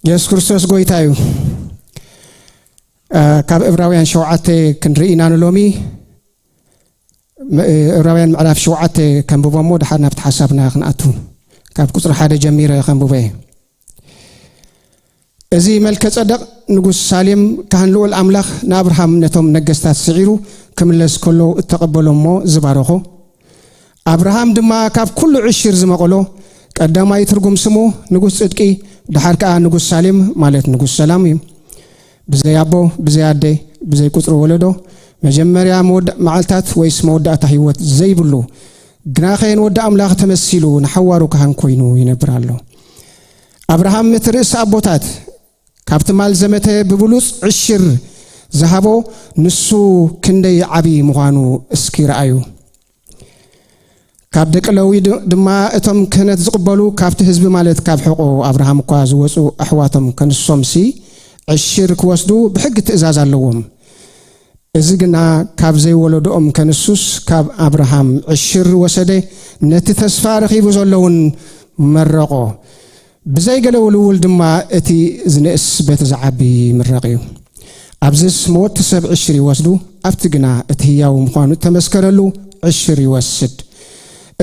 የሱስ ክርስቶስ ጎይታ እዩ። እ፣ ካብ ዕብራውያን ሸውዓተ ክንርኢ ኢና ንሎሚ። ም-፣ እ፣ ዕብራውያን ምዕራፍ ሸውዓተ ከንብቦ እሞ፣ ድሓር ናብቲ ሓሳብና ክንኣቱ። ካብ ቁጽሪ ሓደ ጀሚረ ከንብቦ እየ። እዚ መልከ ጸደቕ ንጉስ ሳሌም፣ ካህን ልዑል ኣምላኽ፣ ንኣብርሃም ነቶም ነገስታት ስዒሩ ክምለስ ከሎ እተቐበሎ እሞ ዝባረኾ፣ ኣብርሃም ድማ ካብ ኩሉ ዕሽር ዝመቐሎ፣ ቀዳማይ ትርጉም ስሙ ንጉስ ጽድቂ፣ ድሓር ከኣ ንጉስ ሳሌም፣ ማለት ንጉስ ሰላም እዩ። ብዘይ ኣቦ፣ ብዘይ ኣደ፣ ብዘይ ቁጽሪ ወለዶ፣ መጀመርያ መወዳ-፣ መዓልታት ወይስ መወዳእታ ህይወት ዘይብሉ፣ ግናኸ ንወዲ ኣምላኽ ተመሲሉ ንሓዋሩ ካህን ኮይኑ ይነብር ኣሎ። ኣብርሃም እቲ ርእሲ ኣቦታት፣ ካብ ትማል ዘመተ ብብሉጽ ዕሽር ዝሃቦ፣ ንሱ ክንደይ ዓቢ ምዃኑ እስኪ ረኣዩ። ካብ ደቂ ለዊ ድ-፣ ድማ እቶም ክህነት ዝቕበሉ ካብቲ ህዝቢ፣ ማለት ካብ ሕቖ ኣብርሃም እኳ ዝወጹ ኣሕዋቶም ከንሶምሲ ዕሽር ክወስዱ ብሕጊ ትእዛዝ ኣለዎም። እዚ ግና ካብ ዘይወለዶኦም ከንሱስ ካብ ኣብርሃም ዕሽር ወሰደ፣ ነቲ ተስፋ ረኺቡ ዘሎ እውን መረቖ። ብዘይ ገለ ውልውል ድማ እቲ ዝንእስ በቲ ዝዓቢ ይምረቕ እዩ። ኣብዚስ መወቲ ሰብ ዕሽር ይወስዱ፣ ኣብቲ ግና እቲ ህያው ምዃኑ እተመስከረሉ ዕሽር ይወስድ።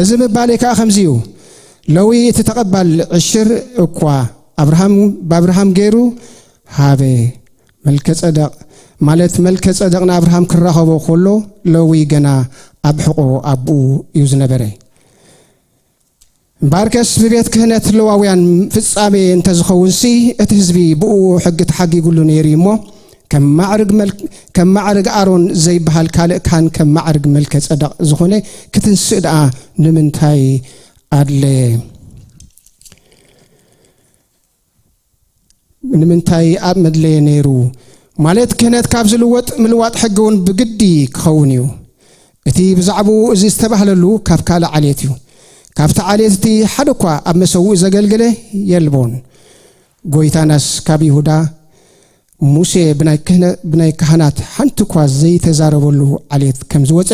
እዚ ምባለይ ከኣ ከምዚ እዩ። ለዊ እቲ ተቐባል ዕሽር እኳ ኣብርሃም፣ ብኣብርሃም ገይሩ ሃበ። መልከ ጸደቕ፣ ማለት መልከ ጸደቕ ንኣብርሃም ክራኸቦ ከሎ፣ ለዊ ገና ኣብ ሕቖ ኣቦኡ እዩ ዝነበረ። እምበኣርከስ ብቤት ክህነት ለዋውያን ፍጻሜ እንተዝኸውንሲ፣ እቲ ህዝቢ ብኡ ሕጊ ተሓጊጉሉ ነይሩ እዩ እሞ፣ ከም ማዕርግ መል-፣ ከም ማዕርግ ኣሮን ዘይበሃል ካልእ ካህን ከም ማዕርግ መልከ ጸደቕ ዝኾነ ክትንስእ ደኣ ንምንታይ ኣድለየ? ንምንታይ ኣብ መድለየ ነይሩ? ማለት ክህነት ካብ ዝልወጥ፣ ምልዋጥ ሕጊ እውን ብግዲ ክኸውን እዩ። እቲ ብዛዕባኡ እዚ ዝተባህለሉ ካብ ካልእ ዓሌት እዩ። ካብቲ ዓሌት እቲ ሓደ እኳ ኣብ መሰውኢ ዘገልገለ የልቦን። ጎይታናስ ካብ ይሁዳ፣ ሙሴ ብናይ ክህነ-፣ ብናይ ካህናት ሓንቲ እኳ ዘይተዛረበሉ ዓሌት ከም ዝወጸ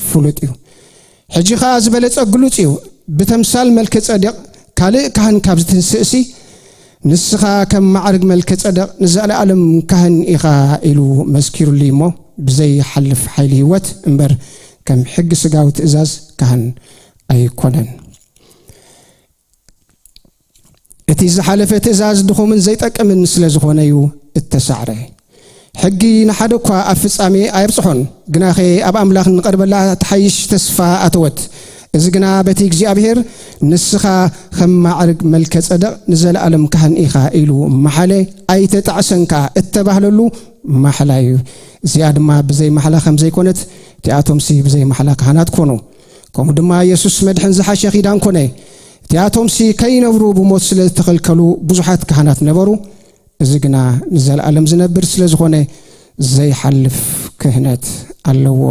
ፍሉጥ እዩ። ሕጂ ኸኣ ዝበለጸ ግሉጽ እዩ። ብተምሳል መልከ ጸዴቕ ካልእ ካህን ካብ ዝትንስእሲ፣ ንስኻ ከም ማዕርግ መልከ ጸደቕ ንዘለኣለም ካህን ኢኻ ኢሉ መስኪሩሉ እሞ፣ ብዘይሓልፍ ሓይሊ ህይወት እምበር ከም ሕጊ ስጋዊ ትእዛዝ ካህን ኣይኮነን። እቲ ዝሓለፈ ትእዛዝ ድኹምን ዘይጠቅምን ስለ ዝኾነ እዩ እተሳዕረ። ሕጊ ንሓደ እኳ ኣብ ፍጻሜ ኣየብጽሖን፣ ግናኸ ኣብ ኣምላኽ ንቐርበላ ትሓይሽ ተስፋ ኣተወት። እዚ ግና በቲ እግዚኣብሔር፣ "ንስኻ ከም ማዕርግ መልከ ጸደቕ ንዘለኣለም ካህን ኢኻ" ኢሉ መሓለ፣ ኣይተጣዕሰን ከኣ እተባህለሉ ማሕላ እዩ። እዚኣ ድማ ብዘይ ማሕላ ከም ዘይኮነት፣ እቲኣቶምሲ ብዘይ ማሕላ ካህናት ኮኑ። ከምኡ ድማ የሱስ መድሕን ዝሓሸ ኪዳን ኮነ። እቲኣቶምሲ ከይነብሩ ብሞት ስለ ዝተኸልከሉ ብዙሓት ካህናት ነበሩ። እዚ ግና ንዘለኣለም ዝነብር ስለ ዝኾነ ዘይሓልፍ ክህነት ኣለዎ።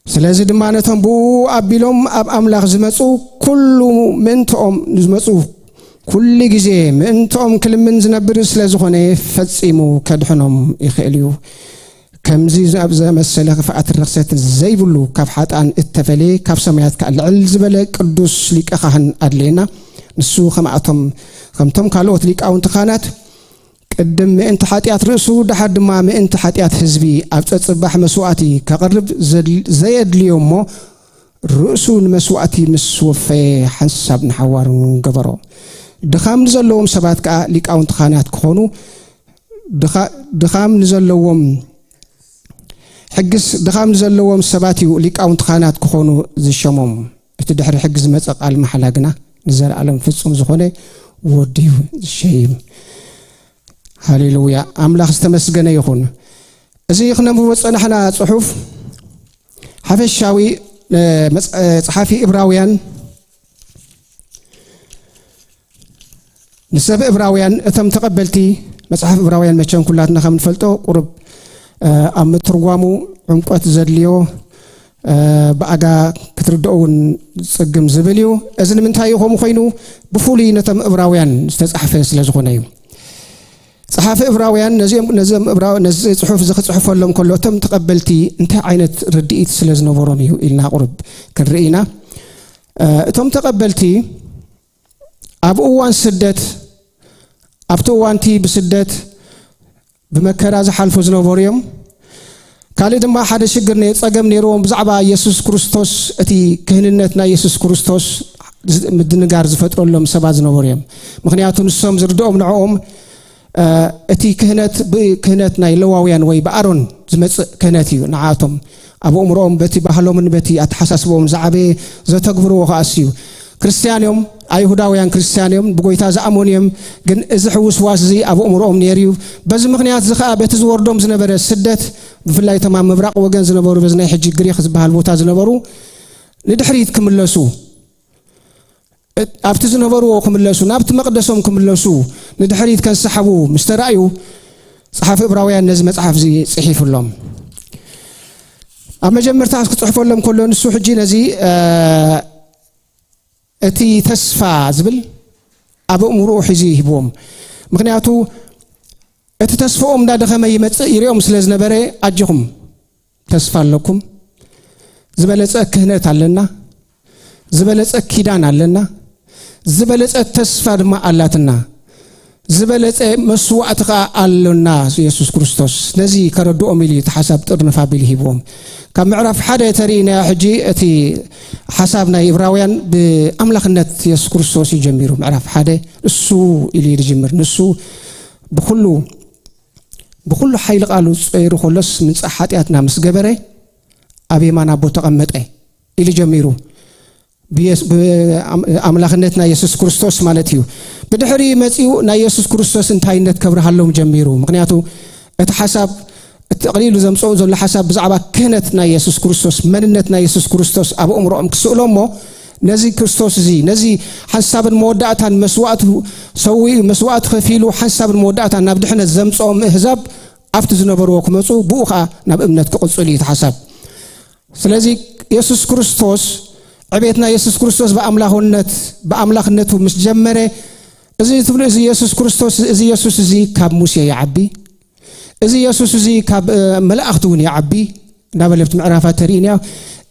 ስለዚ ድማ ነቶም ብኡ ኣቢሎም ኣብ ኣምላኽ ዝመጹ ኩሉ ምእንትኦም ዝመጹ ኩሉ ግዜ ምእንትኦም ክልምን ዝነብር ስለ ዝኾነ ፈጺሙ ከድሕኖም ይኽእል እዩ። ከምዚ ኣብ ዘመሰለ ክፍኣትን ርኽሰትን ዘይብሉ ካብ ሓጥኣን እተፈልየ ካብ ሰማያት ከኣ ልዕል ዝበለ ቅዱስ ሊቀ ካህን ኣድልየና። ንሱ ከምኣቶም ከምቶም ካልኦት ሊቃውንቲ ካህናት ቅድም ምእንቲ ሓጢኣት ርእሱ፣ ደሓር ድማ ምእንቲ ሓጢኣት ህዝቢ ኣብ ጸጽባሕ መስዋእቲ ከቕርብ ዘድል-፣ ዘየድልዮ እሞ፣ ርእሱ ንመስዋእቲ ምስ ወፈየ ሓንሳብ ንሓዋሩ ገበሮ። ድኻም ንዘለዎም ሰባት ከኣ ሊቃውንቲ ካህናት ክኾኑ፣ ድኻ-፣ ድኻም ንዘለዎም፣ ሕግስ ድኻም ንዘለዎም ሰባት እዩ ሊቃውንቲ ካህናት ክኾኑ ዝሸሞም። እቲ ድሕሪ ሕጊ ዝመጸ ቃል መሓላ ግና ንዘለኣለም ፍጹም ዝኾነ ወዲ እዩ ዝሸይም። ሃሌሉያ! ኣምላኽ ዝተመስገነ ይኹን። እዚ ክነንብቦ ዝጸናሕና ጽሑፍ ሓፈሻዊ፣ እ፣ መጽ-፣ እ፣ ጸሓፊ ዕብራውያን፣ ንሰብ ዕብራውያን፣ እቶም ተቐበልቲ መጽሓፍ ዕብራውያን መቸም ኩላትና ከም ንፈልጦ ቁሩብ፣ እ፣ ኣብ ምትርጓሙ ዕምቆት ዘድልዮ፣ እ፣ ብኣጋ ክትርድኦ እውን ዝጽግም ዝብል እዩ። እዚ ንምንታይ እዩ ከምኡ ኮይኑ? ብፍሉይ ነቶም ዕብራውያን ዝተጻሕፈ ስለ ዝኾነ እዩ። ጸሓፊ ዕብራውያን ነዚኦም፣ ነዞም ዕብራው-፣ ነዚ ጽሑፍ እዚ ክጽሕፈሎም ከሎ እቶም ተቐበልቲ እንታይ ዓይነት ርድኢት ስለ ዝነበሮም እዩ ኢልና ቁሩብ ክንርኢ ኢና። እ፣ እቶም ተቐበልቲ ኣብ እዋን ስደት ኣብቲ እዋንቲ ብስደት ብመከራ ዝሓልፉ ዝነበሩ እዮም። ካልእ ድማ ሓደ ሽግር ነ- ጸገም ነይርዎም ብዛዕባ የሱስ ክርስቶስ፣ እቲ ክህንነት ናይ የሱስ ክርስቶስ ዝ- ምድንጋር ዝፈጥረሎም ሰባት ዝነበሩ እዮም። ምክንያቱ ንሶም ዝርድኦም ንዕኦም እቲ ክህነት ብክህነት ናይ ለዋውያን ወይ ብኣሮን ዝመጽእ ክህነት እዩ። ንዓቶም ኣብ ኣእምሮኦም በቲ ባህሎምን በቲ ኣተሓሳስቦም ዝዓበየ ዘተግብርዎ ከኣስ እዩ። ክርስትያን እዮም፣ ኣይሁዳውያን ክርስትያን እዮም፣ ብጎይታ ዝኣመኑ እዮም። ግን እዚ ሕውስዋስ እዚ ኣብ ኣእምሮኦም ነይሩ እዩ። በዚ ምክንያት እዚ ከዓ በቲ ዝወርዶም ዝነበረ ስደት፣ ብፍላይ እቶም ኣብ ምብራቕ ወገን ዝነበሩ፣ በዚ ናይ ሕጂ ግሪክ ዝበሃል ቦታ ዝነበሩ፣ ንድሕሪት ክምለሱ፣ ኣብቲ ዝነበርዎ ክምለሱ፣ ናብቲ መቕደሶም ክምለሱ፣ ንድሕሪት ከንሰሓቡ ምስ ተራእዩ፣ ጸሓፊ ዕብራውያን ነዚ መጽሓፍ እዚ ጽሒፉሎም። ኣብ መጀመርታ ክጽሕፈሎም ከሎ፣ ንሱ ሕጂ ነዚ እቲ ተስፋ ዝብል ኣብ ኣእምርኡ ሒዙ ይህብዎም። ምክንያቱ እቲ ተስፋኦም እንዳደኸመ ይመጽእ ይሪኦም ስለ ዝነበረ፣ ኣጆኹም፣ ተስፋ ኣለኩም፣ ዝበለጸ ክህነት ኣለና፣ ዝበለጸ ኪዳን ኣለና፣ ዝበለጸ ተስፋ ድማ ኣላትና፣ ዝበለጸ መስዋእቲ ከኣ ኣሎና። የሱስ ክርስቶስ ነዚ ከረድኦም ኢሉ እቲ ሓሳብ ጥርንፍ ኣቢሉ ሂብዎም። ካብ ምዕራፍ ሓደ ተርእይናዮ ሕጂ፣ እቲ ሓሳብ ናይ እብራውያን ብኣምላኽነት የሱስ ክርስቶስ እዩ ጀሚሩ። ምዕራፍ ሓደ እሱ ኢሉ እዩ ዝጅምር። ንሱ ብኹሉ ብኹሉ ሓይሊ ቃሉ ጸይሩ ከሎስ ምንጻሕ ሓጢኣትና ምስ ገበረ ኣብ የማን ኣቦ ተቐመጠ ኢሉ ጀሚሩ። ብየስ- ብኣም- ኣምላኽነት ናይ የሱስ ክርስቶስ ማለት እዩ። ብድሕሪ መጺኡ ናይ የሱስ ክርስቶስ እንታይነት ከብርሃሎም ጀሚሩ። ምክንያቱ እቲ ሓሳብ፣ እቲ ጠቕሊሉ ዘምጽኦ ዘሎ ሓሳብ ብዛዕባ ክህነት ናይ የሱስ ክርስቶስ፣ መንነት ናይ የሱስ ክርስቶስ ኣብ ኣእምሮኦም ክስእሎ እሞ፣ ነዚ ክርስቶስ እዚ፣ ነዚ ሓንሳብን መወዳእታን መስዋእቱ ሰዊኡ፣ መስዋእቱ ከፊሉ ሓንሳብን መወዳእታን ናብ ድሕነት ዘምጽኦም እህዛብ ኣብቲ ዝነበርዎ ክመጹ፣ ብኡ ኸኣ ናብ እምነት ክቕጽሉ እዩ እቲ ሓሳብ። ስለዚ የሱስ ክርስቶስ፣ ዕቤትና የሱስ ክርስቶስ ብኣምላኽነት፣ ብኣምላኽነቱ ምስ ጀመረ፣ እዚ ትብሉ፣ እዚ የሱስ ክርስቶስ፣ እዚ የሱስ እዚ ካብ ሙሴ ይዓቢ፣ እዚ የሱስ እዚ ካብ፣ እ፣ መላእኽቲ እውን ይዓቢ እናበለ ኣብቲ ምዕራፋት ተርእይና።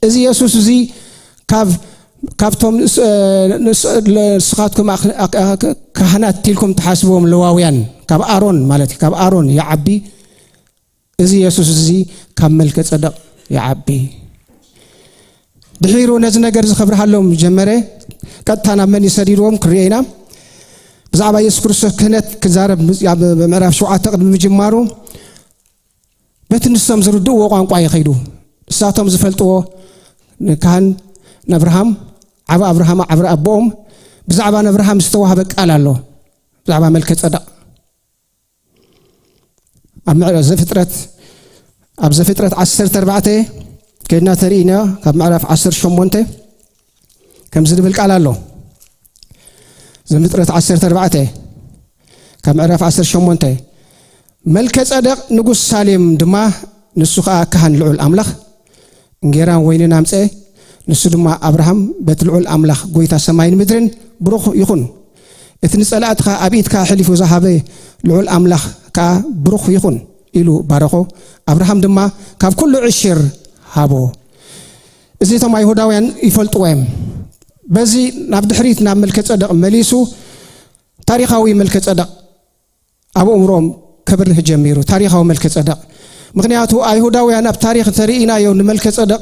እዚ የሱስ እዚ ካብ፣ ካብቶም ንስ-፣ እ፣ ንስ-፣ ንስኻትኩም ኣኽ-፣ ኣክ-፣ ኣክ-፣ ካህናት ኢልኩም ትሓስብዎም ለዋውያን፣ ካብ ኣሮን ማለት እዩ፣ ካብ ኣሮን ይዓቢ። እዚ የሱስ እዚ ካብ መልከ ጸደቕ ይዓቢ። ድሒሩ ነዚ ነገር እዚ ከብርሃሎም ጀመረ። ቀጥታ ናብ መን ይሰዲድዎም ክንሪኦ ኢና። ብዛዕባ የሱስ ክርስቶስ ክህነት ክዛረብ ኣብ ምዕራፍ ሸውዓተ ቅድሚ ምጅማሩ፣ በቲ ንሶም ዝርድእዎ ቋንቋ እዩ ከይዱ። ንሳቶም ዝፈልጥዎ ንካህን ንኣብርሃም፣ ዓቢ ኣብርሃም፣ ዓቢ ኣቦኦም፣ ብዛዕባ ንኣብርሃም ዝተዋህበ ቃል ኣሎ። ብዛዕባ መልከ ጸደቕ። ኣብ ምዕራፍ ዘፍጥረት፣ ኣብ ዘፍጥረት ዓሰርተ ኣርባዕተ ከድና ተርእይና፣ ካብ ምዕራፍ ዓሰርተ ሸሞንተ ከምዚ ዝብል ቃል ኣሎ። ዘፍጥረት ዓሰርተ ኣርባዕተ ካብ ምዕራፍ ዓሰርተ ሸሞንተ፣ መልከ ጸደቕ ንጉስ ሳሌም ድማ፣ ንሱ ኸኣ ካህን ልዑል ኣምላኽ፣ እንጌራን ወይንን ኣምጽአ። ንሱ ድማ ኣብርሃም በቲ ልዑል ኣምላኽ ጐይታ ሰማይን ምድርን ብሩኽ ይኹን፣ እቲ ንጸላእትኻ ኣብ ኢድካ ኣሕሊፉ ዝሃበ ልዑል ኣምላኽ ከኣ ብሩኽ ይኹን ኢሉ ባረኾ። ኣብርሃም ድማ ካብ ኩሉ ዕሽር ሃቦ። እዚ እቶም ኣይሁዳውያን ይፈልጥዎ እዮም። በዚ ናብ ድሕሪት ናብ መልከ ጸደቕ መሊሱ ታሪኻዊ መልከ ጸደቕ ኣብ ኣእምሮኦም ከብርህ ጀሚሩ፣ ታሪኻዊ መልከ ጸደቕ። ምክንያቱ ኣይሁዳውያን ኣብ ታሪኽ ተርእይናዮ ንመልከ ጸደቕ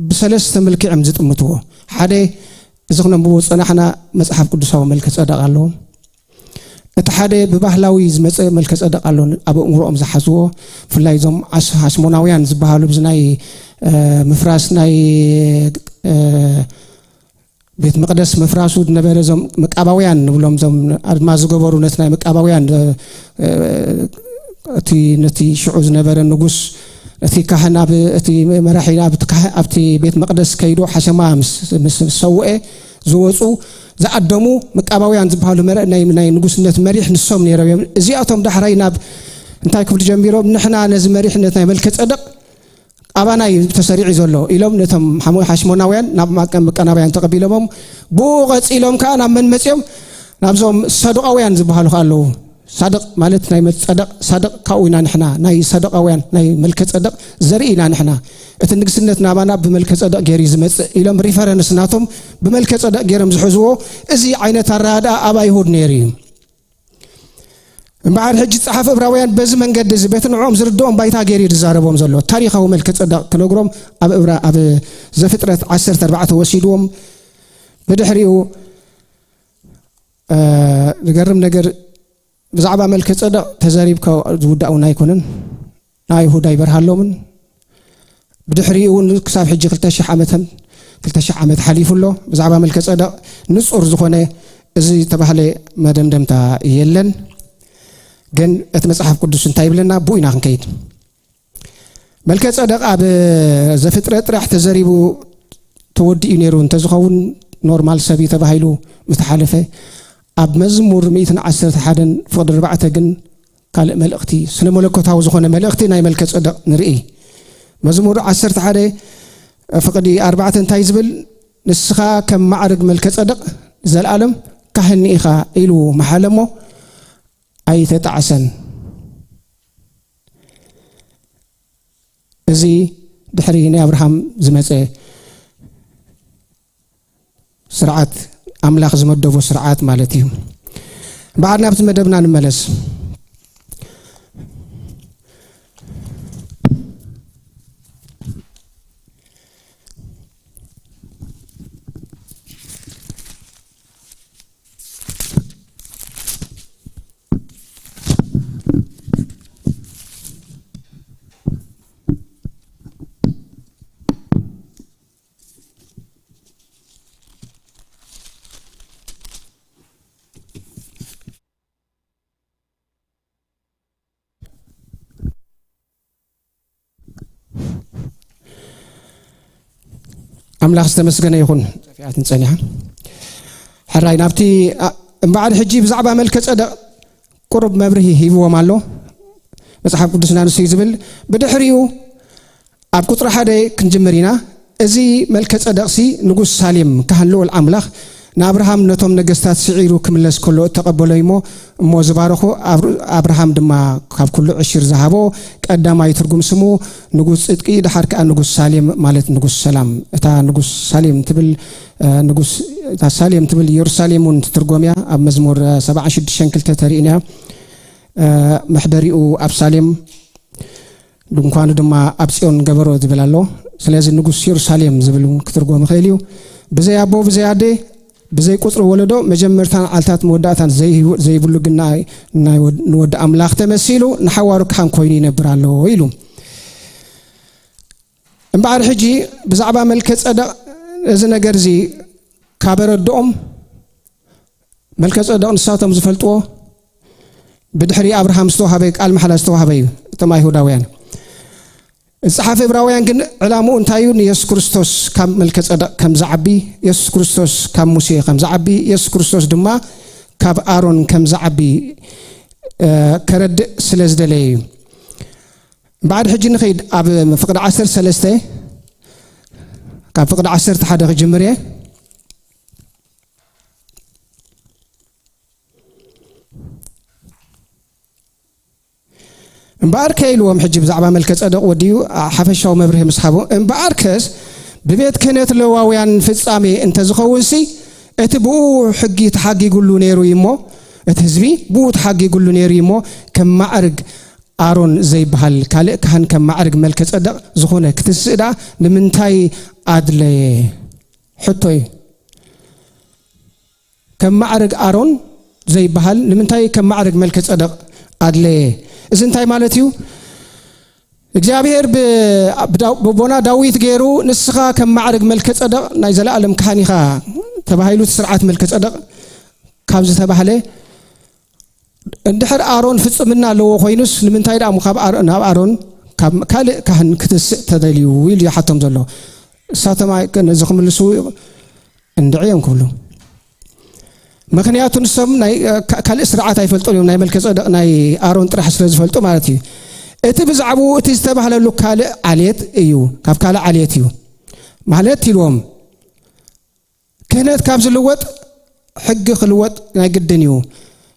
ብሰለስተ መልክዕ እዮም ዝጥምትዎ። ሓደ፣ እዚ ክነንብቦ ዝጸናሕና መጽሓፍ ቅዱሳዊ መልከ ጸደቕ ኣለዎም። እቲ ሓደ ብባህላዊ ዝመጸ መልከ ጸደቕ ኣሎ ኣብ ኣእምሮኦም ዝሓዝዎ፣ ብፍላይ እዞም ዓስ-፣ ሓስሞናውያን ዝበሃሉ፣ ብዚ ናይ፣ እ፣ ምፍራስ ናይ፣ እ፣ ቤት መቕደስ ምፍራሱ ዝነበረ፣ እዞም መቃባውያን ንብሎም፣ እዞም ኣድማ ዝገበሩ ነቲ ናይ መቃባውያን፣ እ፣ እቲ ነቲ ሽዑ ዝነበረ ንጉስ፣ እቲ ካህን ኣብ፣ እቲ መራሒ ኣብ፣ እቲ ካህ-፣ ኣብቲ ቤት መቕደስ ከይዱ ሓሸማ ምስ፣ ምስ ሰውኤ ዝወፁ፣ ዝኣደሙ መቃባውያን ዝበሃሉ መረ-፣ ናይ፣ ናይ ንጉስነት መሪሕ ንሶም ነይሮም እዮም። እዚኣቶም ዳሕራይ ናብ እንታይ ክብሉ ጀሚሮም? ንሕና ነዚ መሪሕነት ናይ መልከ ጸደቕ ኣባና እዩ ተሰሪዑ ዘሎ ኢሎም ነቶም ሓሞ-፣ ሓሽሞናውያን ናብ ማቀ-፣ መቃናውያን ተቐቢሎሞም። ብኡ ቀጺሎም ከኣ ናብ መን መጺኦም? ናብዞም ሳዱቃውያን ዝበሃሉ ከኣ ኣለዉ። ሳድቕ ማለት ናይ መ-፣ ጸደቕ፣ ሳድቕ ካብኡ ኢና ንሕና፣ ናይ ሳዱቃውያን፣ ናይ መልከ ጸደቕ ዘርኢ ኢና ንሕና። እቲ ንግስነት ናባና ብመልከ ጸደቕ ገይሩ እዩ ዝመጽእ ኢሎም ሪፈረንስ ናቶም ብመልከ ጸደቕ ገይሮም ዝሕዝዎ። እዚ ዓይነት ኣረዳድኣ ኣብ ኣይሁድ ነይሩ እዩ። እምበኣር ሕጂ ጸሓፊ እብራውያን በዚ መንገዲ እዚ በቲ ንዕኦም ዝርድኦም ባይታ ገይሩ እዩ ዝዛረቦም ዘሎ። ታሪኻዊ መልከ ጸደቕ ክነግሮም ኣብ እብራ-፣ ኣብ ዘፍጥረት ዓሰርተ ኣርባዕተ ወሲድዎም። ብድሕሪኡ፣ እ፣ ዝገርም ነገር ብዛዕባ መልከ ጸደቕ ተዘሪብካ ዝውዳእ እውን ኣይኮነን። ንኣይሁድ ኣይበርሃሎምን። ብድሕሪኡ እውን ክሳብ ሕጂ ክልተ ሽሕ ዓመትን፣ ክልተ ሽሕ ዓመት ሓሊፉ ኣሎ። ብዛዕባ መልከ ጸደቕ ንጹር ዝኾነ እዚ ዝተባህለ መደምደምታ የለን። ግን እቲ መጽሓፍ ቅዱስ እንታይ ይብለና? ብኡ ኢና ክንከይድ። መልከ ጸደቕ ኣብ ዘፍጥረት ጥራሕ ተዘሪቡ ተወዲኡ ነይሩ እንተዝኸውን ኖርማል ሰብ እዩ ተባሂሉ ምተሓለፈ። ኣብ መዝሙር ሚእትን ዓሰርተ ሓደን ፍቕዲ ኣርባዕተ ግን ካልእ መልእኽቲ፣ ስነ መለኮታዊ ዝኾነ መልእኽቲ ናይ መልከ ጸደቕ ንርኢ። መዝሙር ዓሰርተ ሓደ ፍቕዲ ኣርባዕተ እንታይ ዝብል? "ንስኻ ከም ማዕርግ መልከ ጸደቕ ዘለኣለም ካህን ኢኻ" ኢሉ መሓለ እሞ ኣይተጣዕሰን። እዚ ድሕሪ ናይ ኣብርሃም ዝመጸ ስርዓት፣ ኣምላኽ ዝመደቦ ስርዓት ማለት እዩ። እምበኣር ናብቲ መደብና ንመለስ። ኣምላኽ ዝተመስገነ ይኹን። ጠፊኣትን ጸኒሓ። ሕራይ ናብቲ፣ ኣ፣ እምበኣር ሕጂ ብዛዕባ መልከ ጸደቕ ቁሩብ መብርሂ ሂብዎም ኣሎ። መጽሓፍ ቅዱስና ንሱ እዩ ዝብል። ብድሕሪኡ ኣብ ቁጽሪ ሓደ ክንጅምር ኢና። እዚ መልከ ጸደቕሲ ንጉስ ሳሌም ካህን ልዑል ኣምላኽ ንኣብርሃም ነቶም ነገስታት ስዒሩ ክምለስ ከሎ እተቐበሎ እሞ፣ እሞ ዝባረኾ፣ ኣብ-፣ ኣብርሃም ድማ ካብ ኩሉ ዕሽር ዝሃቦ ቀዳማይ ትርጉም ስሙ ንጉስ ጽድቂ፣ ደሓር ከኣ ንጉስ ሳሌም ማለት ንጉስ ሰላም። እታ ንጉስ ሳሌም ትብል፣ እ፣ ንጉስ፣ እታ ሳሌም ትብል ኢየሩሳሌም እውን ትትርጎም እያ። ኣብ መዝሙር፣ እ፣ ሰብዓ ሽዱሽተ ክልተ ተርእይና እያ። እ፣ መሕደሪኡ ኣብ ሳሌም፣ ድንኳኑ ድማ ኣብ ጽዮን ገበሮ ዝብል ኣሎ። ስለዚ ንጉስ የሩሳሌም ዝብል እውን ክትርጎም ይኽእል እዩ። ብዘይ ኣቦ፣ ብዘይ ኣደ፣ ብዘይ ቁጽሪ ወለዶ፣ መጀመርታን ዓልታት መወዳእታን ዘይህው-፣ ዘይብሉ ግን ናይ፣ ናይ ወድ-፣ ንወዲ ኣምላኽ ተመሲሉ ንሓዋሩ ካህን ኮይኑ ይነብር ኣሎ ኢሉ። እምበኣር ሕጂ ብዛዕባ መልከ ጸደቕ እዚ ነገር እዚ ካብ ኣረድኦም፣ መልከ ጸደቕ ንሳቶም ዝፈልጥዎ ብድሕሪ ኣብርሃም ዝተዋህበ ቃል መሓላ ዝተዋህበ እዩ። እቶም ኣይሁዳውያን፣ ጸሓፊ ዕብራውያን ግን ዕላምኡ እንታይ እዩ? ንየሱስ ክርስቶስ ካብ መልከ ጸደቕ ከም ዝዓቢ፣ የሱስ ክርስቶስ ካብ ሙሴ ከም ዝዓቢ፣ የሱስ ክርስቶስ ድማ ካብ ኣሮን ከም ዝዓቢ፣ እ፣ ከረድእ ስለ ዝደለየ እዩ። እምበኣር ሕጂ ንኸይድ ኣብ ፍቕዲ ዓሰርተ ሰለስተ፣ ካብ ፍቕዲ ዓሰርተ ሓደ ክጅምር እየ። እምበኣርከ ኢልዎም፣ ሕጂ ብዛዕባ መልከ ጸደቕ ወዲኡ ሓፈሻዊ መብርሂ ምስ ሃቦ፣ እምበኣርከስ ብቤት ክህነት ሌዋውያን ፍጻሜ እንተዝኸውንሲ፣ እቲ ብኡ ሕጊ ተሓጊጉሉ ነይሩ እዩ እሞ፣ እቲ ህዝቢ ብኡ ተሓጊጉሉ ነይሩ እዩ እሞ፣ ከም ማዕርግ ኣሮን ዘይበሃል ካልእ ካህን ከም ማዕርግ መልከ ጸደቕ ዝኾነ ክትስእ ደኣ ንምንታይ ኣድለየ? ሕቶ እዩ። ከም ማዕርግ ኣሮን ዘይበሃል ንምንታይ ከም ማዕርግ መልከ ጸደቕ ኣድለየ? እዚ እንታይ ማለት እዩ? እግዚኣብሔር ብ-፣ ብዳው-፣ ብቦና ዳዊት ገይሩ፣ "ንስኻ ከም ማዕርግ መልከ ጸደቕ ናይ ዘለኣለም ካህን ኢኻ" ተባሂሉ፣ እቲ ስርዓት መልከ ጸደቕ ካብ ዝተባህለ፣ እንድሕር ኣሮን ፍጽምና ኣለዎ ኮይኑስ፣ ንምንታይ ደኣ ካብ ኣሮ-፣ ናብ ኣሮን ካብ ካልእ ካህን ክትስእ ተደልዩ? ኢሉ ይሓቶም ዘሎ። እሳቶም ኣይ-፣ ነዚ ክምልሱ እንድዒ እዮም ክብሉ። ምኽንያቱ ንሶም ናይ፣ እ፣ ካ-፣ ካልእ ስርዓት ኣይፈልጡን እዮም፣ ናይ መልከ ጸደቕ ናይ ኣሮን ጥራሕ ስለ ዝፈልጡ ማለት እዩ። እቲ ብዛዕባኡ እቲ ዝተባህለሉ ካልእ ዓሌት እዩ፣ ካብ ካልእ ዓሌት እዩ ማለት ኢልዎም። ክህነት ካብ ዝልወጥ ሕጊ ክልወጥ ናይ ግድን እዩ።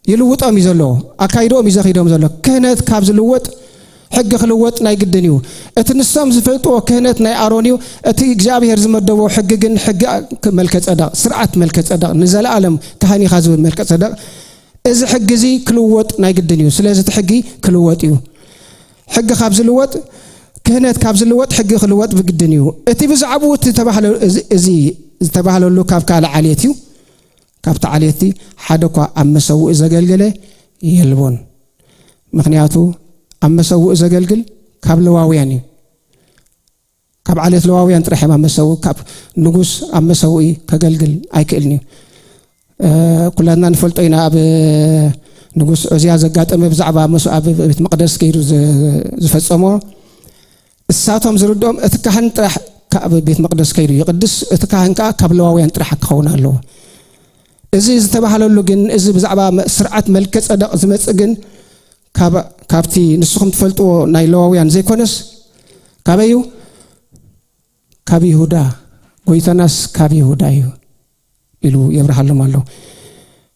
ይልውጦም እዩ ዘሎ፣ ኣካይድኦም እዩ ዘኺዶም ዘሎ። ክህነት ካብ ዝልወጥ ሕጊ ክልወጥ ናይ ግድን እዩ። እቲ ንሶም ዝፈልጥዎ ክህነት ናይ ኣሮን እዩ። እቲ እግዚኣብሔር ዝመደቦ ሕጊ ግን ሕጊ መልከ ጸደቕ፣ ስርዓት መልከ ጸደቕ፣ ንዘለኣለም ካህን ኢኻ ዝብል መልከ ጸደቕ እዚ ሕጊ እዚ ክልወጥ ናይ ግድን እዩ። ስለዚ እቲ ሕጊ ክልወጥ እዩ። ሕጊ ካብ ዝልወጥ፣ ክህነት ካብ ዝልወጥ፣ ሕጊ ክልወጥ ብግድን እዩ። እቲ ብዛዕባኡ እቲ ተባህለ-፣ እዚ፣ እዚ ዝተባህለሉ ካብ ካልእ ዓሌት እዩ። ካብቲ ዓሌት ሓደ እኳ ኣብ መሰውኢ ዘገልገለ የልቦን። ምኽንያቱ ኣብ መሰውኢ ዘገልግል ካብ ለዋውያን እዩ። ካብ ዓሌት ለዋውያን ጥራሕ እዮም ኣብ መሰውኢ፣ ካብ ንጉስ ኣብ መሰውኢ ከገልግል ኣይክእልን እዩ። እ፣ ኩላትና ንፈልጦ ኢና፣ ኣብ ንጉስ ዖዝያ ዘጋጠመ ብዛዕባ መስ-፣ ኣብ ቤት መቕደስ ከይዱ ዝ-፣ ዝፈጸሞ። እሳቶም ዝርድኦም እቲ ካህን ጥራሕ ካብ ቤት መቕደስ ከይዱ ይቕድስ፣ እቲ ካህን ከኣ ካብ ለዋውያን ጥራሕ ክኸውን ኣለዎ። እዚ ዝተባህለሉ ግን፣ እዚ ብዛዕባ መ-፣ ስርዓት መልከ ጸደቕ ዝመጽእ ግን፣ ካብ-፣ ካብቲ ንስኹም ትፈልጥዎ ናይ ለዋውያን ዘይኮነስ፣ ካበይ እዩ? ካብ ይሁዳ። ጎይታናስ ካብ ይሁዳ እዩ ኢሉ የብርሃሎም ኣሎ።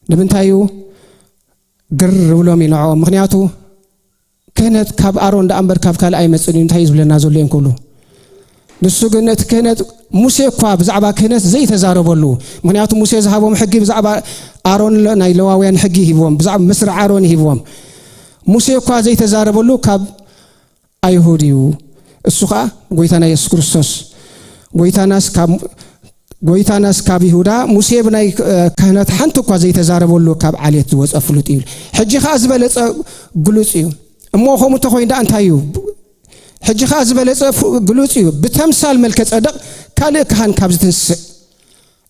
ንምንታይ እዩ ግር ዝብሎም እዩ ንዕኦም? ምኽንያቱ ክህነት ካብ ኣሮን ደኣ እምበር ካብ ካልእ ኣይመጽእን እዩ፣ እንታይ እዩ ዝብለና ዘሎ እዮም ክብሉ። ንሱ ግን እቲ ክህነት፣ ሙሴ እኳ ብዛዕባ ክህነት ዘይተዛረበሉ፣ ምኽንያቱ ሙሴ ዝሃቦም ሕጊ ብዛዕባ ኣሮን ለ-፣ ናይ ለዋውያን ሕጊ ሂብዎም፣ ብዛዕባ መስርዕ ኣሮን ሂብዎም። ሙሴ እኳ ዘይተዛረበሉ ካብ ኣይሁድ እዩ። እሱ ኸኣ ጎይታና የሱስ ክርስቶስ። ጎይታናስ ካብ፣ ጎይታናስ ካብ ይሁዳ፣ ሙሴ ብናይ፣ እ፣ ካህናት ሓንቲ እኳ ዘይተዛረበሉ ካብ ዓሌት ዝወጸ ፍሉጥ እዩ። ሕጂ ኸኣ ዝበለጸ ግሉጽ እዩ። እሞ ከምኡ እንተኾይኑ ደኣ እንታይ እዩ? ሕጂ ኸኣ ዝበለጸ ፍ-፣ ግሉጽ እዩ። ብተምሳል መልከ ጸደቕ ካልእ ካህን ካብ ዝትንስእ፣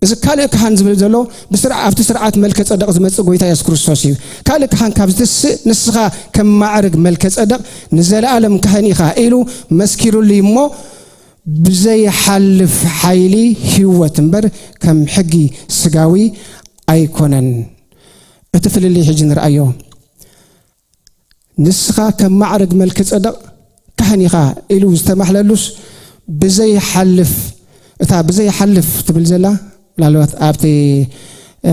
እዚ ካልእ ካህን ዝብል ዘሎ ብስርዓ-፣ ኣብቲ ስርዓት መልከ ጸደቕ ዝመጽእ ጎይታ የሱስ ክርስቶስ እዩ። ካልእ ካህን ካብ ዝትስእ፣ ንስኻ ከም ማዕርግ መልከ ጸደቕ ንዘለኣለም ካህን ኢኻ ኢሉ መስኪሩሉ እሞ፣ ብዘይሓልፍ ሓይሊ ህይወት እምበር ከም ሕጊ ስጋዊ ኣይኮነን። እቲ ፍልልይ ሕጂ ንርኣዮ። ንስኻ ከም ማዕርግ መልከ ጸደቕ ካህን ኢኻ ኢሉ ዝተማሕለሉስ ብዘይሓልፍ፣ እታ ብዘይሓልፍ ትብል ዘላ፣ ምናልባት ኣብቲ፣ እ፣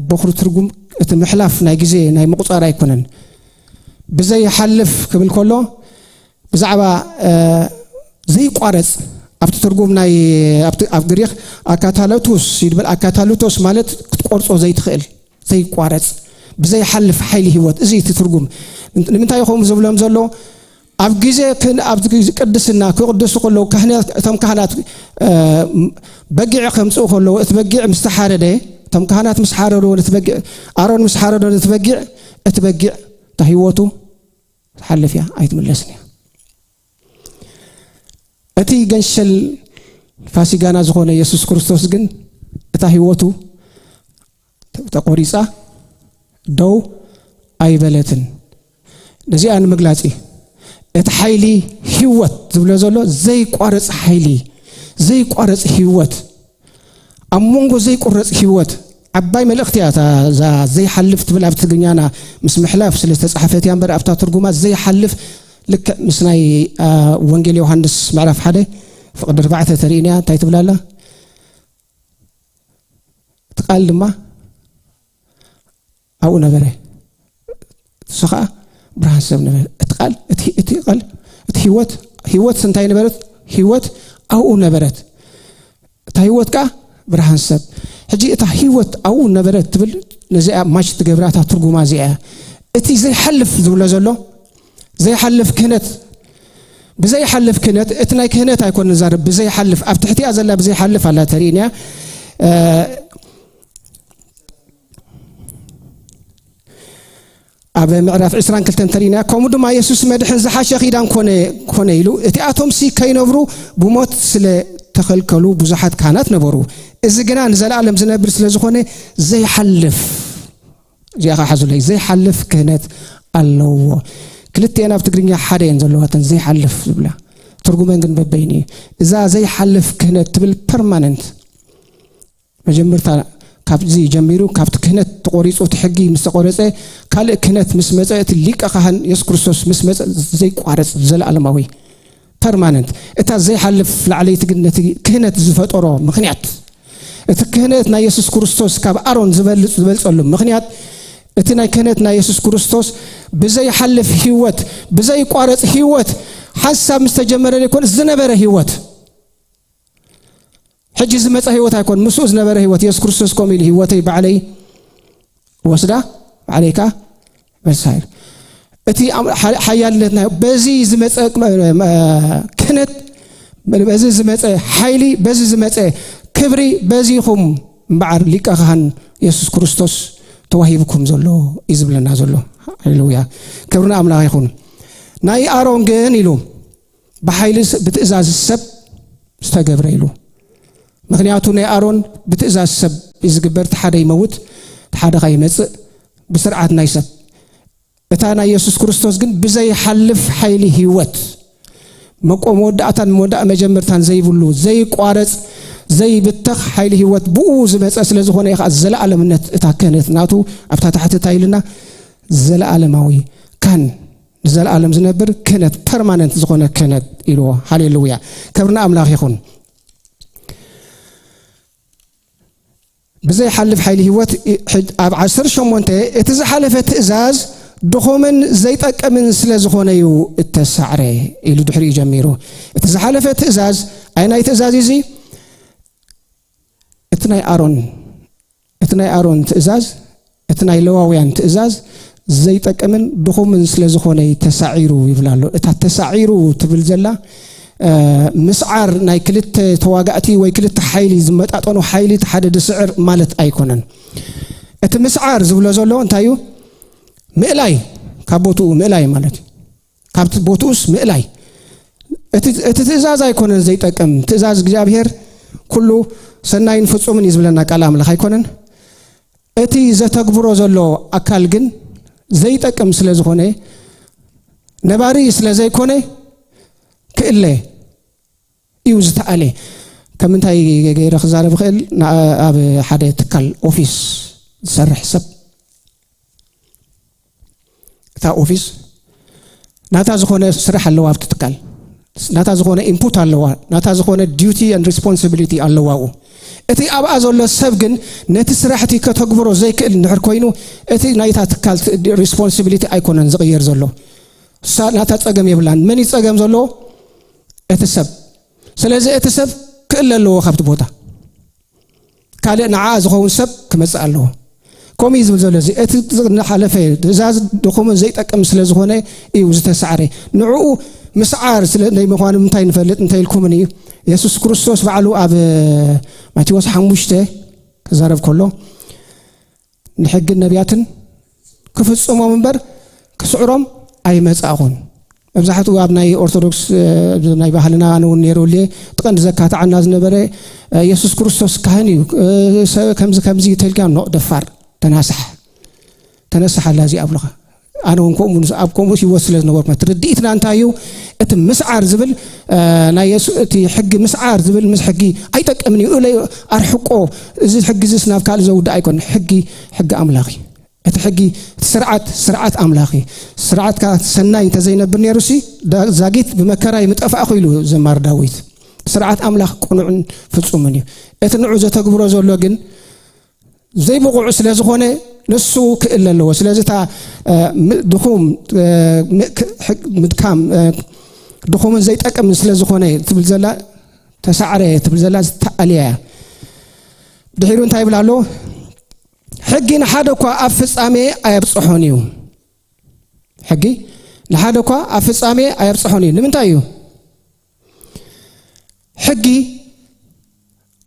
በኹሪ ትርጉም እቲ ምሕላፍ ናይ ግዜ ናይ ምቑጻር ኣይኮነን። ብዘይሓልፍ ክብል ከሎ ብዛዕባ፣ እ፣ ዘይቋረጽ፣ ኣብቲ ትርጉም ናይ፣ ኣብቲ፣ ኣብ ግሪኽ ኣካታሎቶስ ይድበል። ኣካታሎቶስ ማለት ክትቆርጾ ዘይትኽእል፣ ዘይቋረጽ፣ ብዘይሓልፍ ሓይሊ ህይወት። እዚ እቲ ትርጉም። ንምንታይ ከምኡ ዝብሎም ዘሎ? ኣብ ግዜ ክን-፣ ኣብ ግዜ ቅድስና ክቕድሱ ከለዉ ካህናት፣ እቶም ካህናት፣ እ፣ በጊዕ ከምጽኡ ከለዉ፣ እቲ በጊዕ ምስ ተሓረደ፣ እቶም ካህናት ምስ ሓረዱ፣ ነቲ በጊዕ፣ ኣሮን ምስ ሓረዶ ነቲ በጊዕ፣ እቲ በጊዕ እታ ህይወቱ ትሓልፍ እያ፣ ኣይትምለስን እያ። እቲ ገንሸል ፋሲጋና ዝኾነ የሱስ ክርስቶስ ግን እታ ህይወቱ ተ-፣ ተቖሪጻ ደው ኣይበለትን። ነዚኣ ንምግላጽ እዩ። እቲ ሓይሊ ህይወት ዝብሎ ዘሎ ዘይቋረጽ ሓይሊ፣ ዘይቋረጽ ህይወት፣ ኣብ መንጎ ዘይቁረጽ ህይወት። ዓባይ መልእኽቲ እያ እታ፣ እዛ ዘይሓልፍ ትብል ኣብ ትግርኛና ምስ ምሕላፍ ስለ ዝተጻሕፈት እያ እምበር ኣብታ ትርጉማ ዘይሓልፍ ልክዕ ምስ ናይ፣ ኣ፣ ወንጌል ዮሃንስ ምዕራፍ ሓደ ፍቕዲ ኣርባዕተ ተርእይና እያ። እንታይ ትብል ኣላ? እቲ ቃል ድማ ኣብኡ ነበረ፣ እሱ ኸኣ ብርሃን ሰብ ነበረ። እቲ ቃል፣ እቲ፣ እቲ ቃል፣ እቲ ህይወት፣ ህይወት እንታይ ነበረት? ህይወት ኣብኡ ነበረት። እታ ህይወት ከኣ ብርሃን ሰብ። ሕጂ እታ ህይወት ኣብኡ ነበረት ትብል፣ ነዚኣ ማች ትገብራ፣ እታ ትርጉማ እዚኣ እያ። እቲ ዘይሓልፍ ዝብሎ ዘሎ፣ ዘይሓልፍ ክህነት፣ ብዘይሓልፍ ክህነት፣ እቲ ናይ ክህነት ኣይኮነ ንዛረብ፣ ብዘይሓልፍ፣ ኣብ ትሕቲኣ ዘላ ብዘይሓልፍ ኣላ ተርእይና እያ። እ፣ ኣብ ምዕራፍ ዕስራን ክልተን ተርእይና፣ ከምኡ ድማ የሱስ መድሕን ዝሓሸ ኪዳን ኮነ፣ ኮነ ኢሉ፣ እቲኣቶምሲ ከይነብሩ ብሞት ስለ ተኸልከሉ ብዙሓት ካህናት ነበሩ። እዚ ግና ንዘለኣለም ዝነብር ስለ ዝኾነ ዘይሓልፍ፣ እዚኣ ኸዓ ሓዙለይ፣ ዘይሓልፍ ክህነት ኣለዎ። ክልቲኤን ኣብ ትግርኛ ሓደ እየን ዘለዋ፣ እተን ዘይሓልፍ ዝብላ። ትርጉመን ግን በበይኑ እዩ። እዛ ዘይሓልፍ ክህነት ትብል ፐርማነንት፣ መጀመርታ ካብዚ ጀሚሩ፣ ካብቲ ክህነት ተቖሪጹ፣ እቲ ሕጊ ምስ ተቖረጸ፣ ካልእ ክህነት ምስ መጸ፣ እቲ ሊቀ ካህን የሱስ ክርስቶስ ምስ መጸ፣ ዘይቋረጽ ዘለኣለማዊ ፐርማነንት። እታ ዘይሓልፍ ላዕለይቲ ግን ነቲ ክህነት ዝፈጠሮ ምኽንያት፣ እቲ ክህነት ናይ የሱስ ክርስቶስ ካብ ኣሮን ዝበልጽ፣ ዝበልጸሉ ምኽንያት፣ እቲ ናይ ክህነት ናይ የሱስ ክርስቶስ ብዘይሓልፍ ህይወት፣ ብዘይቋረጽ ህይወት፣ ሓንሳብ ምስ ተጀመረ ዘይኮነ ዝነበረ ህይወት። ሕጂ ዝመጸ ህይወት ኣይኮን፣ ምስኡ ዝነበረ ህይወት። የሱስ ክርስቶስ ከምኡ ኢሉ፣ "ህይወተይ ባዕለይ ወስዳ ዓለይካ በሳይር። እቲ ኣም-፣ ሓ-፣ ሓያልነት ናይ በዚ ዝመጸ፣ መ-፣ መ-፣ ክህነት፣ በዚ ዝመጸ ሓይሊ፣ በዚ ዝመጸ ክብሪ፣ በዚ ኢኹም እምበዓር ሊቀ ካህን የሱስ ክርስቶስ ተዋሂብኩም ዘሎ እዩ ዝብለና ዘሎ። ሃሌሉያ። ክብሪ ንኣምላኽ ይኹን። ናይ ኣሮን ግን ኢሉ ብሓይሊ ስ-፣ ብትእዛዝ ሰብ ዝተገብረ ኢሉ። ምኽንያቱ ናይ ኣሮን ብትእዛዝ ሰብ እዩ ዝግበር። እቲ ሓደ ይመውት፣ እቲ ሓደ ኸኣ ይመጽእ፣ ብስርዓት ናይ ሰብ። እታ ናይ የሱስ ክርስቶስ ግን ብዘይሓልፍ ሓይሊ ህይወት፣ መቆ-፣ መወዳእታን መወዳእ መጀመርታን ዘይብሉ፣ ዘይቋረጽ፣ ዘይብተኽ ሓይሊ ህይወት ብኡ ዝመጸ ስለ ዝኾነ እዩ ኸኣ ዘለኣለምነት እታ ክህነት ናቱ ኣብታ ታሕቲ እንታይ ኢልና? ዘለኣለማዊ ካህን፣ ንዘለኣለም ዝነብር ክህነት፣ ፐርማነንት ዝኾነ ክህነት ኢልዎ። ሃሌሉያ። ክብሪ ንኣምላኽ ይኹን። ብዘይሓልፍ ሓይሊ ህይወት እ-፣ ሕጅ-፣ ኣብ ዓሰርተ ሸሞንተ እቲ ዝሓለፈ ትእዛዝ ድኹምን ዘይጠቅምን ስለ ዝኾነ እዩ እተሳዕረ ኢሉ ድሕሪኡ ጀሚሩ። እቲ ዝሓለፈ ትእዛዝ፣ ኣየናይ ትእዛዝ እዩ እዚ? እቲ ናይ ኣሮን፣ እቲ ናይ ኣሮን ትእዛዝ፣ እቲ ናይ ለዋውያን ትእዛዝ ዘይጠቅምን ድኹምን ስለ ዝኾነ እዩ ተሳዒሩ ይብል ኣሎ። እታ ተሳዒሩ ትብል ዘላ፣ እ፣ ምስዓር ናይ ክልተ ተዋጋእቲ ወይ ክልተ ሓይሊ ዝመጣጠኑ ሓይሊ እቲ ሓደ ድስዕር ማለት ኣይኮነን። እቲ ምስዓር ዝብሎ ዘሎ እንታይ እዩ? ምእላይ፣ ካብ ቦትኡ ምእላይ ማለት እዩ። ካብቲ ቦትኡስ ምእላይ። እቲ፣ እቲ ትእዛዝ ኣይኮነን ዘይጠቅም። ትእዛዝ እግዚኣብሔር ኩሉ ሰናይን ፍጹምን እዩ ዝብለና ቃል ኣምላኽ ኣይኮነን። እቲ ዘተግብሮ ዘሎ ኣካል ግን ዘይጠቅም ስለ ዝኾነ፣ ነባሪ ስለ ዘይኮነ ክእለ እዩ ዝተኣለ። ከም እንታይ ገይረ ክዛረብ እኽእል? ና-፣ ኣብ ሓደ ትካል ኦፊስ ዝሰርሕ ሰብ እታ ኦፊስ ናታ ዝኾነ ስራሕ ኣለዋ፣ ኣብቲ ትካል ናታ ዝኾነ ኢንፑት ኣለዋ፣ ናታ ዝኾነ ዲዩቲ ኤንድ ሪስፖንሲቢሊቲ ኣለዋ። ኣብኡ እቲ ኣብኣ ዘሎ ሰብ ግን ነቲ ስራሕ እቲ ከተግብሮ ዘይክእል እንድሕር ኮይኑ፣ እቲ ናይታ ትካል ሪስፖንሲቢሊቲ ኣይኮነን ዝቕየር ዘሎ። እሳ ናታ ጸገም የብላን። መን እዩ ጸገም ዘለዎ? እቲ ሰብ። ስለዚ እቲ ሰብ ክእለ ኣለዎ ካብቲ ቦታ። ካልእ ንዓ ዝኸውን ሰብ ክመጽእ ኣለዎ። ከምኡ እዩ ዝብል ዘሎ። እዚ እቲ ዝሓለፈ ትእዛዝ ድኹምን ዘይጠቅም ስለ ዝኾነ እዩ ዝተሳዕረ። ንዕኡ ምስዓር ስለ ናይ ምዃኑ እንታይ ንፈልጥ እንተ ኢልኩምኒ፣ የሱስ ክርስቶስ ባዕሉ ኣብ ማቴዎስ ሓሙሽተ ክዛረብ ከሎ፣ ንሕግን ነቢያትን ክፍጽሞም እምበር ክስዕሮም ኣይመጻእኹን። መብዛሕትኡ ኣብ ናይ ኦርቶዶክስ፣ እ፣ ናይ ባህልና ኣነ እውን ነይሩ፣ እቲ ቀንዲ ዘካትዓና ዝነበረ፣ እ፣ የሱስ ክርስቶስ ካህን እዩ፣ እ፣ ሰ-፣ ከምዚ ከምዚ ተልካ፣ ኖ፣ ደፋር፣ ተናሳሕ፣ ተነሳሕ ኣላ እዚኣ ኣብሉኻ። ኣነ እውን ከምኡ ንስ-፣ ኣብ ከምኡ ህይወት ስለ ዝነበርኩ፣ ትርድኢትና እንታይ እዩ? እቲ ምስዓር ዝብል፣ እ፣ ናይ የሱ-፣ እቲ ሕጊ ምስዓር ዝብል ምስ ሕጊ ኣይጠቅምን እዩ፣ እለ ኣርሕቆ፣ እዚ ሕጊ እዚስ ናብ ካልእ ዘውድእ ኣይኮን። ሕጊ፣ ሕጊ ኣምላኽ እዩ። እቲ ሕጊ፣ እቲ ስርዓት፣ ስርዓት ኣምላኽ እዩ። ስርዓትካ ሰናይ እንተዘይነብር ነይሩሲ፣ ዳ-፣ ዛጊት ብመከራ ምጠፋእኹ ኢሉ ዘማሪ ዳዊት። ስርዓት ኣምላኽ ቅኑዕን ፍጹምን እዩ። እቲ ንዑ ዘተግብሮ ዘሎ ግን ዘይብቑዕ ስለ ዝኾነ ንሱ ክእለ ኣለዎ። ስለዚ እታ፣ እ፣ ም-፣ ድኹም፣ እ፣ ም-፣ ክ-፣ ሕግ-፣ ምድካም፣ እ፣ ድኹምን ዘይጠቅምን ስለ ዝኾነ ትብል ዘላ፣ ተሳዕረ ትብል ዘላ ዝተኣልያ እያ። ድሒሩ እንታይ ይብል ኣሎ? ሕጊ ንሓደ እኳ ኣብ ፍጻሜ ኣየብጽሖን እዩ። ሕጊ ንሓደ እኳ ኣብ ፍጻሜ ኣየብጽሖን እዩ። ንምንታይ እዩ? ሕጊ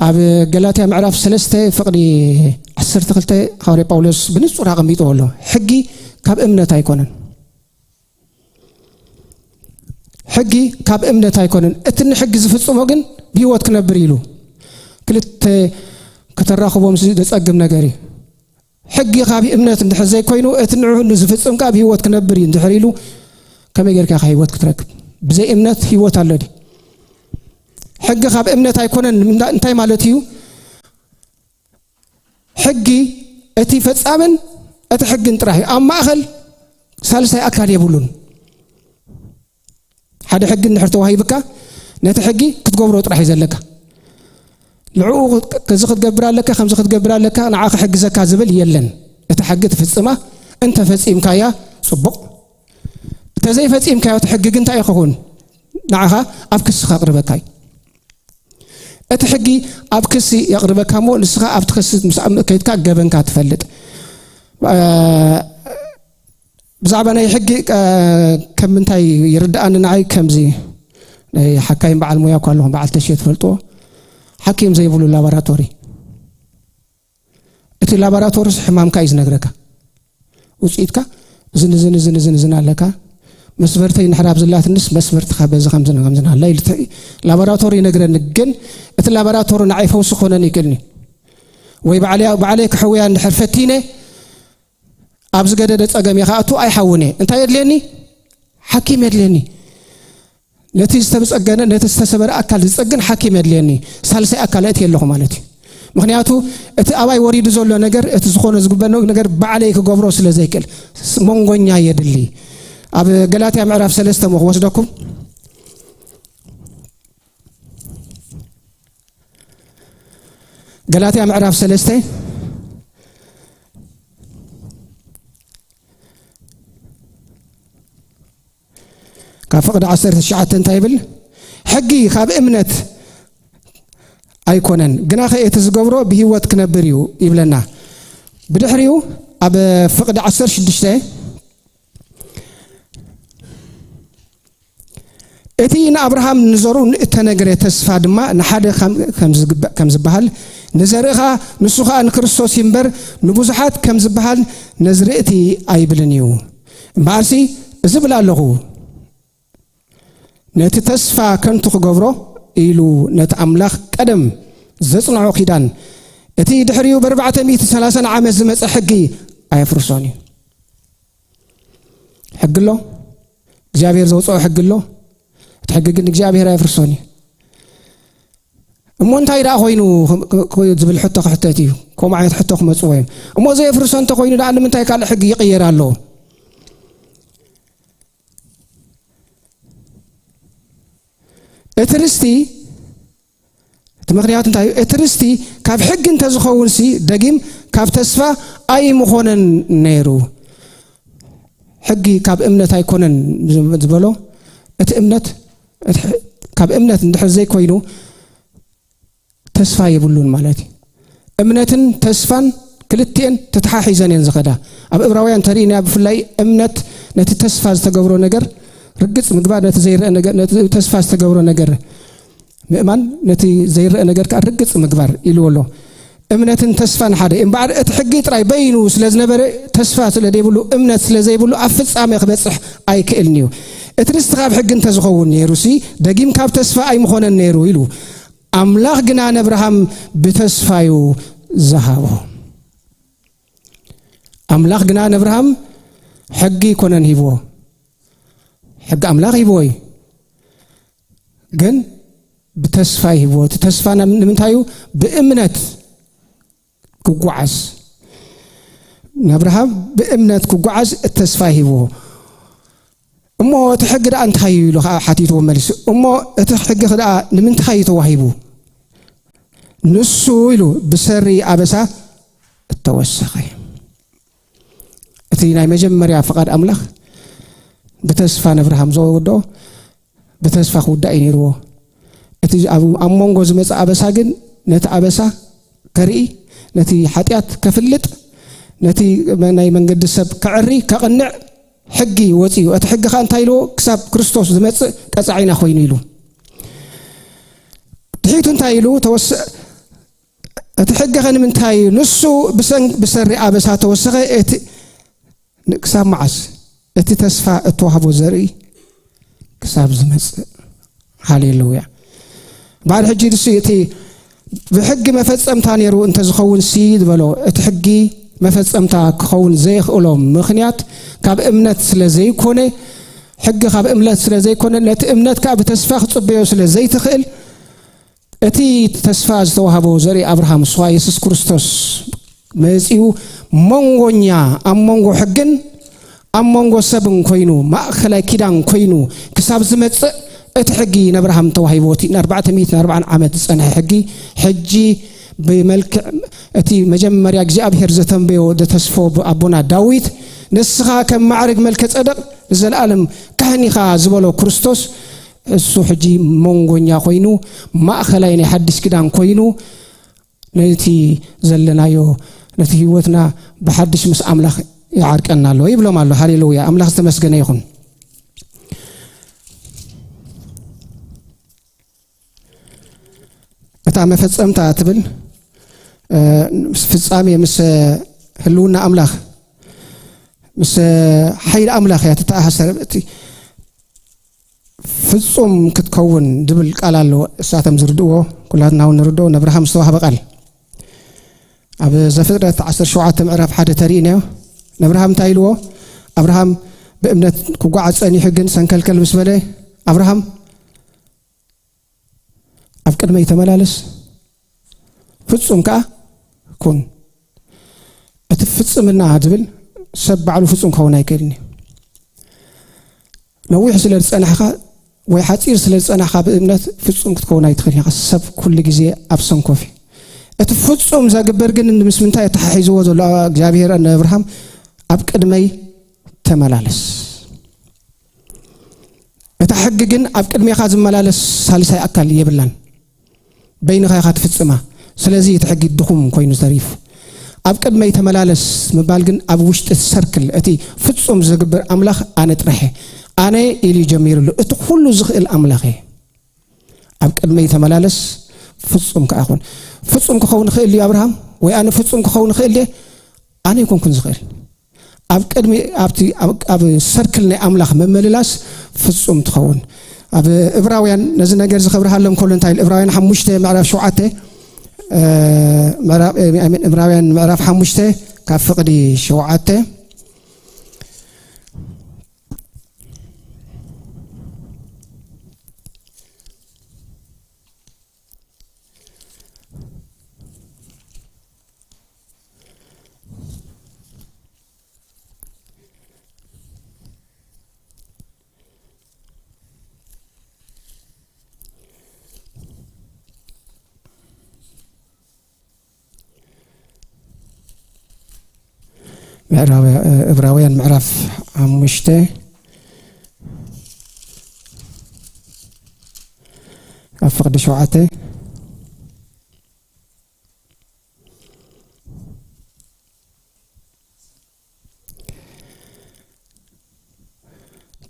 ኣብ ገላትያ ምዕራፍ ሰለስተ ፍቕዲ ዓሰርተ ክልተ ሃዋርያ ጳውሎስ ብንጹር ኣቐሚጥዎ ኣሎ። ሕጊ ካብ እምነት ኣይኮነን። ሕጊ ካብ እምነት ኣይኮነን። እቲ ንሕጊ ዝፍጽሞ ግን ብህይወት ክነብር ኢሉ። ክልተ ከተራኽቦም ዝ-፣ ዘጸግም ነገር እዩ። ሕጊ ካብ እምነት እንድሕር ዘይኮይኑ፣ እቲ ንዕኡ ዝፍጽም ከኣ ብህይወት ክነብር እዩ እንድሕር ኢሉ፣ ከመይ ጌርካ ኢኻ ህይወት ክትረክብ? ብዘይ እምነት ህይወት ኣሎ ድዩ? ሕጊ ካብ እምነት ኣይኮነን። ንምንዳ-፣ እንታይ ማለት እዩ? ሕጊ እቲ ፈጻምን እቲ ሕግን ጥራሕ እዩ። ኣብ ማእከል ሳልሳይ ኣካል የብሉን። ሓደ ሕጊ እንድሕር ተዋሂብካ፣ ነቲ ሕጊ ክትገብሮ ጥራሕ እዩ ዘለካ። ንዕኡ ከዚ ክትገብር ኣለካ፣ ከምዚ ክትገብር ኣለካ፣ ንዓ ክሕግዘካ ዝብል የለን። እቲ ሕጊ ትፍጽማ፣ እንተ ፈጺምካያ ጽቡቕ። እንተ ዘይፈጺምካዮ፣ እቲ ሕጊ ግን እንታይ እዩ ክኸውን? ንዓኻ ኣብ ክሲ ከቕርበካ እዩ። እቲ ሕጊ ኣብ ክሲ የቕርበካ እሞ፣ ንስኻ ኣብቲ ክሲ ምስ ኣብ ከይድካ ገበንካ ትፈልጥ። እ፣ ብዛዕባ ናይ ሕጊ፣ እ፣ ከም ምንታይ ይርድኣኒ ንዓይ ከምዚ፣ ናይ ሓካይም በዓል ሞያ እኳ ኣለኹም፣ በዓል ተሽየ ትፈልጥዎ፣ ሓኪም ዘይብሉ ላቦራቶሪ። እቲ ላቦራቶሪስ ሕማምካ እዩ ዝነግረካ። ውፅኢትካ ዝን፣ ዝን፣ ዝን፣ ዝን፣ ዝን ኣለካ። መስበርተይ ንሕራብ ዝላትንስ መስበርትኻ በዚ ከምዝን ከምዝን ኣላ ኢሉ ተ-፣ ላቦራቶሪ ይነግረኒ። ግን እቲ ላቦራቶሪ ንዓይ ፈውሲ ክኾነኒ ይክእልኒ። ወይ ባዕለይ፣ ባዕለይ ክሕውያ እንድሕር ፈቲነ፣ ኣብ ዝገደደ ጸገም እየ ክኣቱ ኣይሓውነ። እንታይ የድልየኒ? ሓኪም የድልየኒ። ነቲ ዝተጸገነ፣ ነቲ ዝተሰበረ ኣካል ዝጸግን ሓኪም የድልየኒ። ሳልሳይ ኣካል ኣእትየ ኣለኹ ማለት እዩ። ምኽንያቱ እቲ ኣባይ ወሪዱ ዘሎ ነገር፣ እቲ ዝኾነ ዝግበእ ነገር ባዕለይ ክገብሮ ስለ ዘይክእል፣ ስ-፣ መንጎኛ የድሊ። ኣብ ገላትያ ምዕራፍ ሰለስተ እሞ ክወስደኩም። ገላትያ ምዕራፍ ሰለስተ ካብ ፍቕዲ ዓሰርተ ትሽዓተ እንታይ ይብል? ሕጊ ካብ እምነት ኣይኮነን፣ ግናኸ እቲ ዝገብሮ ብህይወት ክነብር እዩ ይብለና። ብድሕሪኡ ኣብ ፍቕዲ ዓሰርተ ሽዱሽተ፣ እቲ ንኣብርሃም ንዘርኡ ንእተነግረ ተስፋ ድማ ንሓደ ከም፣ ከም ዝግባእ፣ ከም ዝበሃል፣ ንዘርእኻ ንሱ ኸኣ ንክርስቶስ እዩ እምበር ንብዙሓት ከም ዝበሃል ነዚ ርእቲ ኣይብልን እዩ። እምበኣርሲ እዚ እብል ኣለኹ፣ ነቲ ተስፋ ከንቱ ክገብሮ ኢሉ ነቲ ኣምላኽ ቀደም ዘጽንዖ ኪዳን፣ እቲ ድሕሪኡ ብኣርባዕተ ሚእቲ ሰላሳን ዓመት ዝመጸ ሕጊ ኣየፍርሶን እዩ። ሕጊ ኣሎ፣ እግዚኣብሔር ዘውፅኦ ሕጊ ኣሎ። እቲ ሕጊ ግን እግዚኣብሔር ኣይፍርሶን እዩ። እሞ እንታይ ደኣ ኮይኑ ክ-፣ ክ-፣ ዝብል ሕቶ ክሕተት እዩ። ከምኡ ዓይነት ሕቶ ክመፅዎ እዮም። እሞ ዘየፍርሶ እንተኮይኑ ደኣ ንምንታይ ካልእ ሕጊ ይቕየር ኣሎ? እቲ ርስቲ፣ እቲ ምኽንያት እንታይ እዩ? እቲ ርስቲ ካብ ሕጊ እንተዝኸውንሲ፣ ደጊም ካብ ተስፋ ኣይምኾነን ነይሩ። ሕጊ ካብ እምነት ኣይኮነን ዝበሎ፣ እቲ እምነት፣ እቲ ሕ-፣ ካብ እምነት እንድሕር ዘይኮይኑ፣ ተስፋ የብሉን ማለት እዩ። እምነትን ተስፋን ክልቲኤን ተተሓሒዘን እየን ዝኸዳ። ኣብ ዕብራውያን ተሪእና ብፍላይ እምነት ነቲ ተስፋ ዝተገብሮ ነገር ርግጽ ምግባር፣ ነቲ ዘይረአ ነገር፣ ነቲ ተስፋ ዝተገብሮ ነገር ምእማን፣ ነቲ ዘይረአ ነገር ከኣ ርግጽ ምግባር ኢልዎ ኣሎ። እምነትን ተስፋን ሓደ እምበኣር፣ እቲ ሕጊ ጥራይ በይኑ ስለ ዝነበረ፣ ተስፋ ስለ ዘይብሉ፣ እምነት ስለ ዘይብሉ፣ ኣብ ፍጻሜ ክበጽሕ ኣይክእልን እዩ። እቲ ርስቲ ካብ ሕጊ እንተዝኸውን ነይሩሲ፣ ደጊም ካብ ተስፋ ኣይምኾነን ነይሩ ኢሉ። ኣምላኽ ግና ነብርሃም ብተስፋዩ ዝሃቦ። ኣምላኽ ግና ነብርሃም ሕጊ ኣይኮነን ሂብዎ። ሕጊ ኣምላኽ ሂብዎ እዩ። ግን ብተስፋ ይህብዎ። እቲ ተስፋ ናብ-፣ ንምንታይ እዩ? ብእምነት ክጓዓዝ። ነብርሃም ብእምነት ክጓዓዝ ተስፋ ይህብዎ። እሞ እቲ ሕጊ ደኣ እንታይ እዩ ኢሉ ከዓ ሓቲትዎ መሊሱ። እሞ እቲ ሕጊ ደኣ ንምንታይ እዩ ተዋሂቡ? ንሱ ኢሉ ብሰሪ ኣበሳ እተወሰኸ። እቲ ናይ መጀመርያ ፍቓድ ኣምላኽ ብተስፋ ነብርሃም ዝወደኦ ብተስፋ ክውዳእ እዩ ነይርዎ። እቲ ኣብ፣ ኣብ መንጎ ዝመጽእ ኣበሳ ግን ነቲ ኣበሳ ከርኢ፣ ነቲ ሓጢኣት ከፍልጥ፣ ነቲ ናይ መንገዲ ሰብ ከዕሪ፣ ከቕንዕ ሕጊ ወጺኡ። እቲ ሕጊ ኸኣ እንታይ ኢልዎ? ክሳብ ክርስቶስ ዝመጽእ ቀጻዒና ኮይኑ ኢሉ። ድሒቱ እንታይ ኢሉ? ተወስ-፣ እቲ ሕጊ ኸ ንምንታይ እዩ? ንሱ ብሰን-፣ ብሰሪ ኣበሳ ተወሰኸ። እቲ ን-፣ ክሳብ መዓስ? እቲ ተስፋ እተዋህቦ ዘርኢ ክሳብ ዝመጽእ። ሃሌሉያ። ባዕድ ሕጂ ንሱ እቲ ብሕጊ መፈጸምታ ነይሩ እንተዝኸውን ሲ ዝበሎ፣ እቲ ሕጊ መፈጸምታ ክኸውን ዘየኽእሎ ምኽንያት ካብ እምነት ስለ ዘይኮነ፣ ሕጊ ካብ እምነት ስለ ዘይኮነ፣ ነቲ እምነት ከኣ ብተስፋ ክጽበዮ ስለ ዘይትኽእል፣ እቲ ተስፋ ዝተዋህቦ ዘርኢ ኣብርሃም፣ ንሱ ኸኣ የሱስ ክርስቶስ መጺኡ መንጎኛ፣ ኣብ መንጎ ሕግን ኣብ መንጎ ሰብን ኮይኑ፣ ማእከላይ ኪዳን ኮይኑ ክሳብ ዝመጽእ፣ እቲ ሕጊ ነብርሃም ተዋሂብዎ። እቲ ንኣርባዕተ ሚእትን ኣርባዓን ዓመት ዝጸንሐ ሕጊ፣ ሕጂ ብመልክዕ እቲ መጀመርያ እግዚኣብሔር ዘተንበዮ፣ ዘተስፎ ብኣቦና ዳዊት፣ "ንስኻ ከም ማዕርግ መልከ ጸደቅ ንዘለኣለም ካህን ኢኻ" ዝበሎ ክርስቶስ፣ እሱ ሕጂ መንጎኛ ኮይኑ፣ ማእከላይ ናይ ሓድሽ ኪዳን ኮይኑ፣ ነቲ ዘለናዮ፣ ነቲ ህይወትና ብሓድሽ ምስ ኣምላኽ ይዓርቀና ኣሎ ይብሎም ኣሎ። ሃሌሉያ፣ ኣምላኽ ዝተመስገነ ይኹን። እታ መፈጸምታ ትብል፣ እ፣ ምስ ፍጻሜ፣ ምስ ህልውና ኣምላኽ፣ ምስ ሓይሊ ኣምላኽ እያ ትተኣሳሰር። እቲ ፍጹም ክትከውን ዝብል ቃል ኣሎ። እሳቶም ዝርድእዎ፣ ኩላትና እውን ንርድኦ፣ ነብርሃም ዝተዋህበ ቃል። ኣብ ዘፍጥረት ዓሰርተ ሸውዓተ ምዕራፍ ሓደ ተሪእናዮ። ነብርሃም እንታይ ኢልዎ? ኣብርሃም ብእምነት ክጓዓዝ ጸኒሑ፣ ግን ሰንከልከል ምስ በለ፣ ኣብርሃም ኣብ ቅድመይ ተመላለስ፣ ፍጹም ከኣ ኩን። እቲ ፍጽምና ዝብል ሰብ ባዕሉ ፍጹም ክኸውን ኣይክእልን እዩ። ነዊሕ ስለ ዝጸናሕካ ወይ ሓጺር ስለ ዝጸናሕካ ብእምነት ፍጹም ክትከውን ኣይትኽእልን ኢኻ። ሰብ ኩሉ ግዜ ኣብ ሰንኮፍ እዩ። እቲ ፍጹም ዘግብር ግን ምስ ምንታይ ኣተሓሒዝዎ ዘሎ እግዚኣብሔር ንኣብርሃም ኣብ ቅድመይ ተመላለስ። እታ ሕጊ ግን ኣብ ቅድሜኻ ዝመላለስ ሳልሳይ ኣካል የብላን። በይንኻ ኢኻ ትፍጽማ። ስለዚ እቲ ሕጊ ድኹም ኮይኑ ተሪፉ። ኣብ ቅድመይ ተመላለስ ምባል ግን ኣብ ውሽጢ ሰርክል እቲ ፍጹም ዝግብር ኣምላኽ ኣነ ጥራሕ እየ። ኣነ ኢሉ ጀሚሩሉ። እቲ ኩሉ ዝኽእል ኣምላኽ እየ። ኣብ ቅድመይ ተመላለስ፣ ፍጹም ከኣ ኩን። ፍጹም ክኸውን ይኽእል ድዩ ኣብርሃም? ወይ ኣነ ፍጹም ክኸውን ይኽእል ድየ? ኣነ ኣይኮንኩን ዝኽእል። ኣብ ቅድሚ፣ ኣብቲ፣ ኣብ፣ ኣብ ሰርክል ናይ ኣምላኽ ምምልላስ ፍጹም ትኸውን። ኣብ እብራውያን ነዚ ነገር እዚ ከብርሃሎም ከሎ እንታይ ኢሉ? እብራውያን ሓሙሽተ ምዕራፍ ሸውዓተ፣ እ፣ ምዕራፍ፣ እ፣ ኣሜን፣ እብራውያን ምዕራፍ ሓሙሽተ ካብ ፍቕዲ ሸውዓተ። ምዕራብ-፣ እብራውያን ምዕራፍ ሓሙሽተ ኣብ ፍቕዲ ሸውዓተ።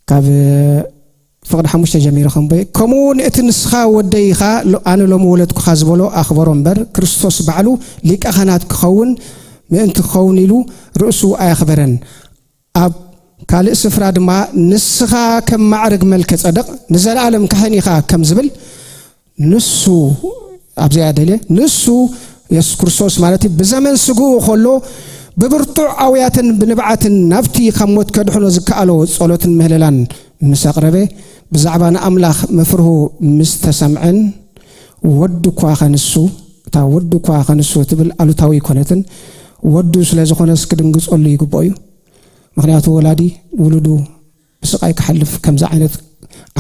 ካብ ፍቕዲ ሓሙሽተ ጀሚሩ ከንብቦ። ከምኡ እውን እቲ ንስኻ ወደይ ኢኻ፣ ሎ-፣ ኣነ ሎሚ ወለድኩኻ ዝበሎ ኣኽበሮ እምበር፣ ክርስቶስ ባዕሉ ሊቀ ካህናት ክኸውን ምእንቲ ክኸውን ኢሉ ርእሱ ኣየኽበረን። ኣብ ካልእ ስፍራ ድማ ንስኻ ከም ማዕርግ መልከ ጸደቕ ንዘለኣለም ካህን ኢኻ ከም ዝብል፣ ንሱ፣ ኣብዚኣ ደልየ፣ ንሱ የሱስ ክርስቶስ ማለት እዩ፣ ብዘመን ስግኡ ከሎ ብብርቱዕ ኣውያትን ብንብዓትን ናብቲ ካብ ሞት ከድሕኖ ዝከኣሎ ጸሎትን ምህለላን ምስ ኣቕረበ፣ ብዛዕባ ንኣምላኽ ምፍርሁ ምስ ተሰምዐን፣ ወዱ እኳ ኸንሱ፣ እታ ወዱ እኳ ኸንሱ ትብል ኣሉታዊ ኣይኮነትን፣ ወዱ ስለ ዝኾነስ ክድንግጸሉ ይግብኦ እዩ። ምኽንያቱ ወላዲ ውሉዱ ብስቓይ ክሓልፍ ከምዚ ዓይነት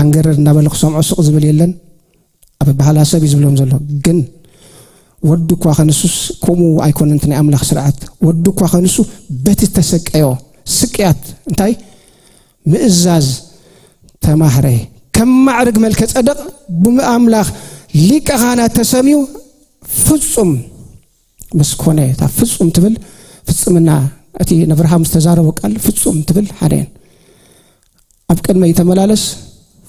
ዓንገረር እናበለ ክሰምዖ ስቕ ዝብል የለን። ኣብ ኣበሃህላ ሰብ እዩ ዝብሎም ዘሎ። ግን ወዱ እኳ ከንሱስ ከምኡ ኣይኮነን እቲ ናይ ኣምላኽ ስርዓት። ወዱ እኳ ከንሱ በቲ ተሰቀዮ ስቅያት እንታይ ምእዛዝ ተማህረ። ከም ማዕርግ መልከ ጸደቕ ብኣምላኽ ሊቀ ካህናት ተሰምዩ ፍጹም ምስ ኮነ፣ እታ ፍጹም ትብል ፍጽምና፣ እቲ ነብርሃም ዝተዛረቦ ቃል ፍጹም ትብል ሓደ እየን። ኣብ ቅድመይ ተመላለስ፣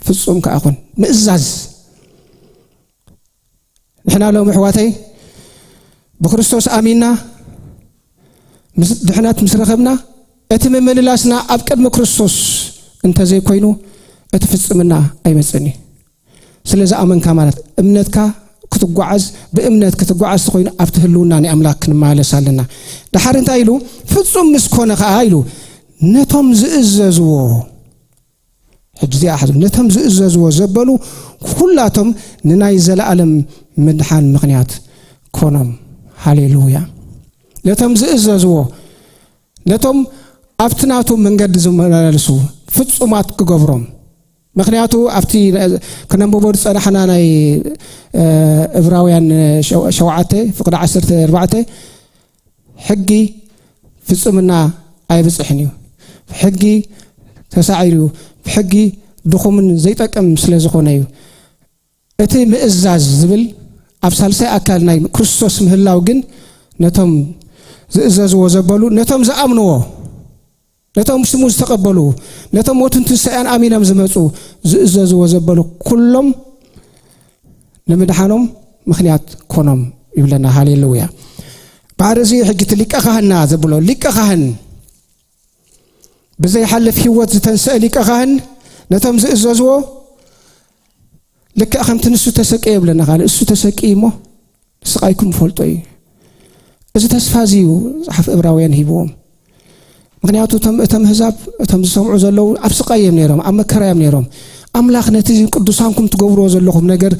ፍጹም ከኣ ኩን። ምእዛዝ። ንሕና ሎም ኣሕዋተይ ብክርስቶስ ኣሚንና ምስ ድሕነት ምስ ረኸብና፣ እቲ ምምልላስና ኣብ ቅድሚ ክርስቶስ እንተዘይኮይኑ፣ እቲ ፍጽምና ኣይመጽእን እዩ። ስለ ዝኣመንካ ማለት እምነትካ ክትጓዓዝ፣ ብእምነት ክትጓዓዝ ተኾይኑ ኣብቲ ህልውና ናይ ኣምላኽ ክንመላለስ ኣለና። ደሓር እንታይ ኢሉ? ፍጹም ምስ ኮነ ኸኣ ኢሉ ነቶም ዝእዘዝዎ፣ ሕጂ እዚኣ ሓዙ፣ ነቶም ዝእዘዝዎ ዘበሉ ኩላቶም ንናይ ዘለኣለም ምድሓን ምኽንያት ኮኖም። ሃሌሉያ። ነቶም ዝእዘዝዎ፣ ነቶም ኣብቲ ናቱ መንገዲ ዝመላለሱ ፍጹማት ክገብሮም። ምኽንያቱ ኣብቲ ክነንብቦ ዝጸናሕና ናይ፣ እ፣ እብራውያን ሸው-፣ ሸውዓተ ፍቕዲ ዓሰርተ ኣርባዕተ፣ ሕጊ ፍጽምና ኣይብጽሕን እዩ። ሕጊ ተሳዒሩ እዩ። ሕጊ ድኹምን ዘይጠቅም ስለ ዝኾነ እዩ። እቲ ምእዛዝ ዝብል ኣብ ሳልሳይ ኣካል ናይ ክርስቶስ ምህላው ግን ነቶም ዝእዘዝዎ ዘበሉ፣ ነቶም ዝኣምንዎ፣ ነቶም ስሙ ዝተቐበሉ፣ ነቶም ሞትን ትንሳኤን ኣሚኖም ዝመጹ፣ ዝእዘዝዎ ዘበሉ ኩሎም ንምድሓኖም ምኽንያት ኮኖም ይብለና። ሃሌሉያ። ባዕሪ እዚ ሕጂ እቲ ሊቀ ካህንና ዘብሎ ሊቀ ካህን፣ ብዘይሓልፍ ህይወት ዝተንስአ ሊቀ ካህን፣ ነቶም ዝእዘዝዎ ልክዕ ከምቲ ንሱ ተሰቀየ ይብለና። ካልእ እሱ ተሰቂ እሞ ስቓይኩም ፈልጦ እዩ። እዚ ተስፋ እዚ እዩ ጸሓፊ ዕብራውያን ሂብዎም። ምኽንያቱ እቶም፣ እቶም ህዛብ፣ እቶም ዝሰምዑ ዘለዉ ኣብ ስቓይ እዮም ነይሮም፣ ኣብ መከራ እዮም ነይሮም። ኣምላኽ ነቲ ቅዱሳንኩም ትገብርዎ ዘለኹም ነገር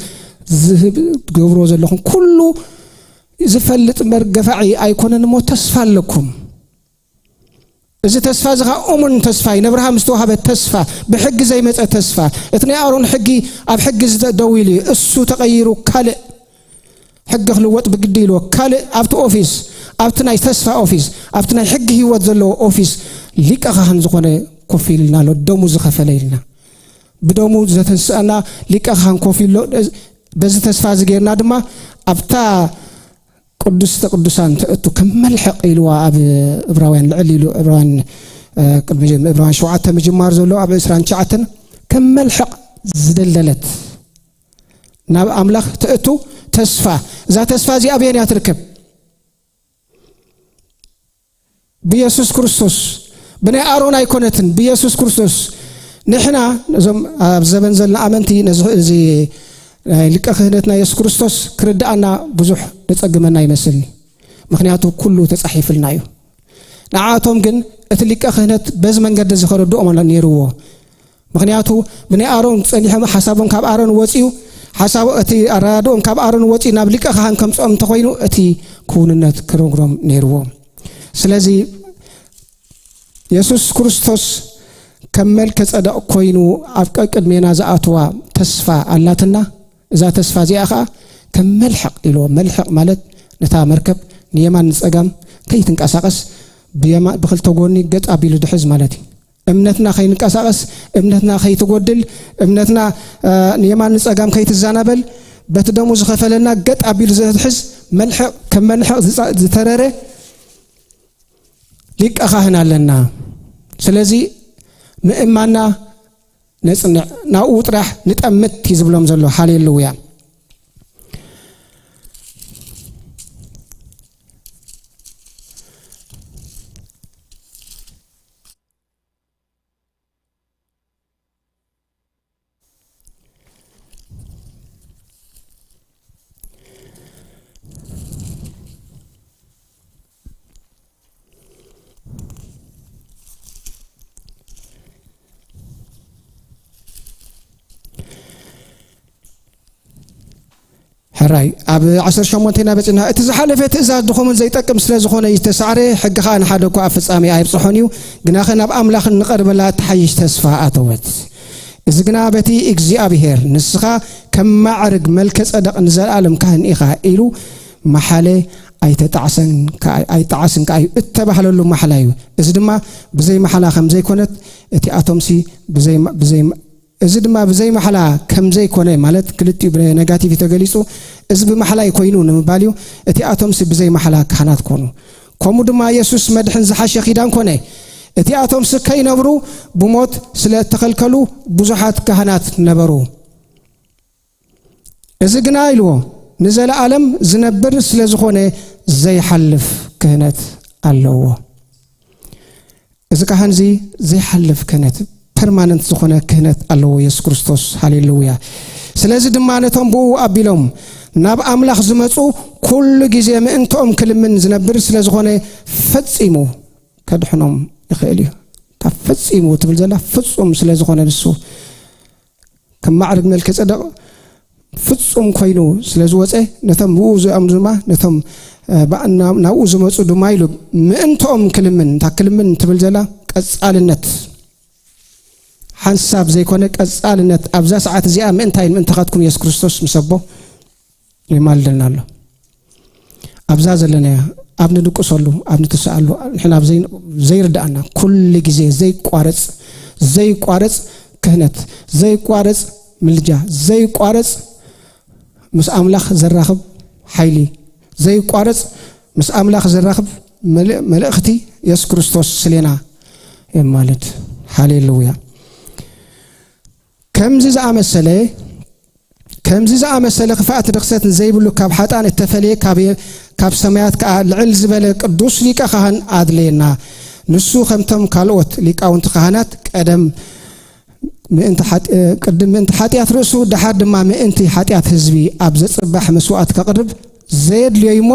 ዝህብ-፣ ትገብርዎ ዘለኹም ኩሉ ዝፈልጥ እምበር ገፋዒ ኣይኮነን እሞ ተስፋ ኣለኩም። እዚ ተስፋ እዚ ኸኣ እሙን ተስፋ እዩ። ነብርሃም ዝተዋህበ ተስፋ፣ ብሕጊ ዘይመጸ ተስፋ። እቲ ናይ ኣሮን ሕጊ ኣብ ሕጊ ዝደ-፣ ደው ኢሉ እዩ። እሱ ተቐይሩ ካልእ ሕጊ ክልወጥ ብግዲ ኢልዎ። ካልእ ኣብቲ ኦፊስ፣ ኣብቲ ናይ ተስፋ ኦፊስ፣ ኣብቲ ናይ ሕጊ ህይወት ዘለዎ ኦፊስ ሊቀ ካህን ዝኾነ ኮፍ ኢልና ኣሎ። ደሙ ዝኸፈለ ኢልና። ብደሙ ዘተንስአና ሊቀ ካህን ኮፍ ኢሉ ኣሎ። በዚ ተስፋ እዚ ጌርና ድማ ኣብታ ቅዱስተ ቅዱሳን ትእቱ ከም መልሕቕ ኢልዋ ኣብ ዕብራውያን ልዕል ኢሉ ዕብራውያን፣ እ፣ ቅድሚ ጀም-፣ ዕብራውያን ሸውዓተ ምጅማር ዘሎ ኣብ ዕስራን ትሽዓተን ከም መልሕቕ ዝደልደለት ናብ ኣምላኽ ትእቱ ተስፋ። እዛ ተስፋ እዚኣ ኣበየን እያ ትርከብ? ብየሱስ ክርስቶስ። ብናይ ኣሮን ኣይኮነትን፣ ብየሱስ ክርስቶስ። ንሕና ነዞም ኣብ ዘበን ዘለና ኣመንቲ ነዚ፣ እዚ ናይ ሊቀ ክህነትና የሱስ ክርስቶስ ክርድኣና ብዙሕ ዘጸግመና ይመስልኒ። ምኽንያቱ ኩሉ ተጻሒፍልና እዩ። ንዓቶም ግን እቲ ሊቀ ክህነት በዚ መንገዲ እዚ ከረድኦም ነይርዎ። ምኽንያቱ ብናይ ኣሮን ጸኒሖም ሓሳቦም ካብ ኣሮን ወጺኡ፣ ሓሳብ እቲ ኣረዳድኦም ካብ ኣሮን ወጺኡ ናብ ሊቀ ካህን ከምጽኦም እንተኾይኑ እቲ ክውንነት ክረግሮም ነይርዎ። ስለዚ የሱስ ክርስቶስ ከም መልከ ጸደቕ ኮይኑ ኣብ ቀቅድሜና ዝኣትዋ ተስፋ ኣላትና። እዛ ተስፋ እዚኣ ኸኣ ከም መልሕቕ ኢልዎ፣ መልሕቕ ማለት ነታ መርከብ ንየማን ንጸጋም ከይትንቀሳቐስ ብየማ-፣ ብኽልተ ጎኒ ገጥ ኣቢሉ ድሕዝ ማለት እዩ። እምነትና ከይንቀሳቐስ፣ እምነትና ከይትጎድል፣ እምነትና፣ እ፣ ንየማን ንጸጋም ከይትዛናበል፣ በቲ ደሙ ዝኸፈለልና ገጥ ኣቢሉ ዘትሕዝ መልሕቕ፣ ከም መልሕቕ ዝጸ-፣ ዝተረረ ሊቀ ካህን ኣለና። ስለዚ ምእማንና ነጽንዕ፣ ናብኡ ጥራሕ ንጠምት እዩ ዝብሎም ዘሎ። ሃሌሉያ። ሕራይ ኣብ ዓሰርተ ሸሞንተ ኢና በጺሕና። እቲ ዝሓለፈ ትእዛዝ ድኹምን ዘይጠቅም ስለ ዝኾነ ዝተሳዕረ፣ ሕጊ ኸኣ ንሓደ እኳ ኣብ ፍጻሜ ኣይብጽሖን እዩ፣ ግናኸ ናብ ኣምላኽ እንቐርበላ እትሓይሽ ተስፋ ኣተወት። እዚ ግና በቲ እግዚኣብሄር፣ "ንስኻ ከም ማዕርግ መልከ ጸደቕ ንዘለኣለም ካህን ኢኻ" ኢሉ መሓለ ኣይተጣዕሰን ከኣ-፣ ኣይጣዓስን ከኣ እዩ እተባህለሉ ማሕላ እዩ። እዚ ድማ ብዘይ ማሕላ ከም ዘይኮነት፣ እቲኣቶምሲ ብዘይ ማ-፣ ብዘይ ማ-፣ እዚ ድማ ብዘይ ማሕላ ከም ዘይኮነ፣ ማለት ክልቲኡ ብነጋቲቭ እዩ ተገሊጹ፣ እዚ ብማሕላ እዩ ኮይኑ ንምባል እዩ። እቲኣቶምሲ ብዘይ ማሕላ ካህናት ኮኑ። ከምኡ ድማ የሱስ መድሕን ዝሓሸ ኪዳን ኮነ። እቲኣቶምሲ ከይነብሩ ብሞት ስለ እተኸልከሉ ብዙሓት ካህናት ነበሩ። እዚ ግና ኢልዎ፣ ንዘለኣለም ዝነብር ስለ ዝኾነ ዘይሓልፍ ክህነት ኣለዎ። እዚ ካህን እዚ ዘይሓልፍ ክህነት፣ ፐርማነንት ዝኾነ ክህነት ኣለዎ የሱስ ክርስቶስ። ሃሌሉያ። ስለዚ ድማ ነቶም ብኡ ኣቢሎም ናብ ኣምላኽ ዝመጹ ኩሉ ግዜ ምእንትኦም ክልምን ዝነብር ስለ ዝኾነ ፈጺሙ ከድሕኖም ይኽእል እዩ። እታ ፈጺሙ ትብል ዘላ ፍጹም ስለ ዝኾነ ንሱ ከም ማዕርግ መልከ ጸደቕ ፍጹም ኮይኑ ስለ ዝወጸ፣ ነቶም ብኡ ዝኣምኑ ድማ፣ ነቶም፣ እ፣ ብኣ-፣ ናብ-፣ ናብኡ ዝመጹ ድማ ኢሉ ምእንትኦም ክልምን፣ እታ ክልምን ትብል ዘላ ቀጻልነት፣ ሓንሳብ ዘይኮነ ቀጻልነት፣ ኣብዛ ሰዓት እዚኣ ምእንታይን ምእንታኻትኩም የሱስ ክርስቶስ ምስ ኣቦ የማልደልና ኣሎ። ኣብዛ ዘለናያ፣ ኣብ ንድቅሰሉ፣ ኣብ ንትስኣሉ፣ ንሕና ኣብ ዘይ-፣ ዘይርድኣና፣ ኩሉ ግዜ ዘይቋረጽ፣ ዘይቋረጽ ክህነት፣ ዘይቋረጽ ምልጃ፣ ዘይቋረጽ ምስ ኣምላኽ ዘራኽብ ሓይሊ፣ ዘይቋረጽ ምስ ኣምላኽ ዘራኽብ መልእ-፣ መልእኽቲ የሱስ ክርስቶስ ስሌና የማልድ። ሃሌሉያ። ከምዚ ዝኣመሰለ ከምዚ ዝኣመሰለ ክፍኣት ርኽሰት ዘይብሉ ካብ ሓጣን እተፈልየ ካብ ካብ ሰማያት ከኣ ልዕል ዝበለ ቅዱስ ሊቀ ካህን ኣድለየና። ንሱ ከምቶም ካልኦት ሊቃውንቲ ካህናት ቀደም ምእንቲ ሓጢ- ቅድም ምእንቲ ሓጢኣት ርእሱ ድሓር ድማ ምእንቲ ሓጢኣት ህዝቢ ኣብ ዘጽባሕ መስዋእቲ ከቕርብ ዘየድልዮ እሞ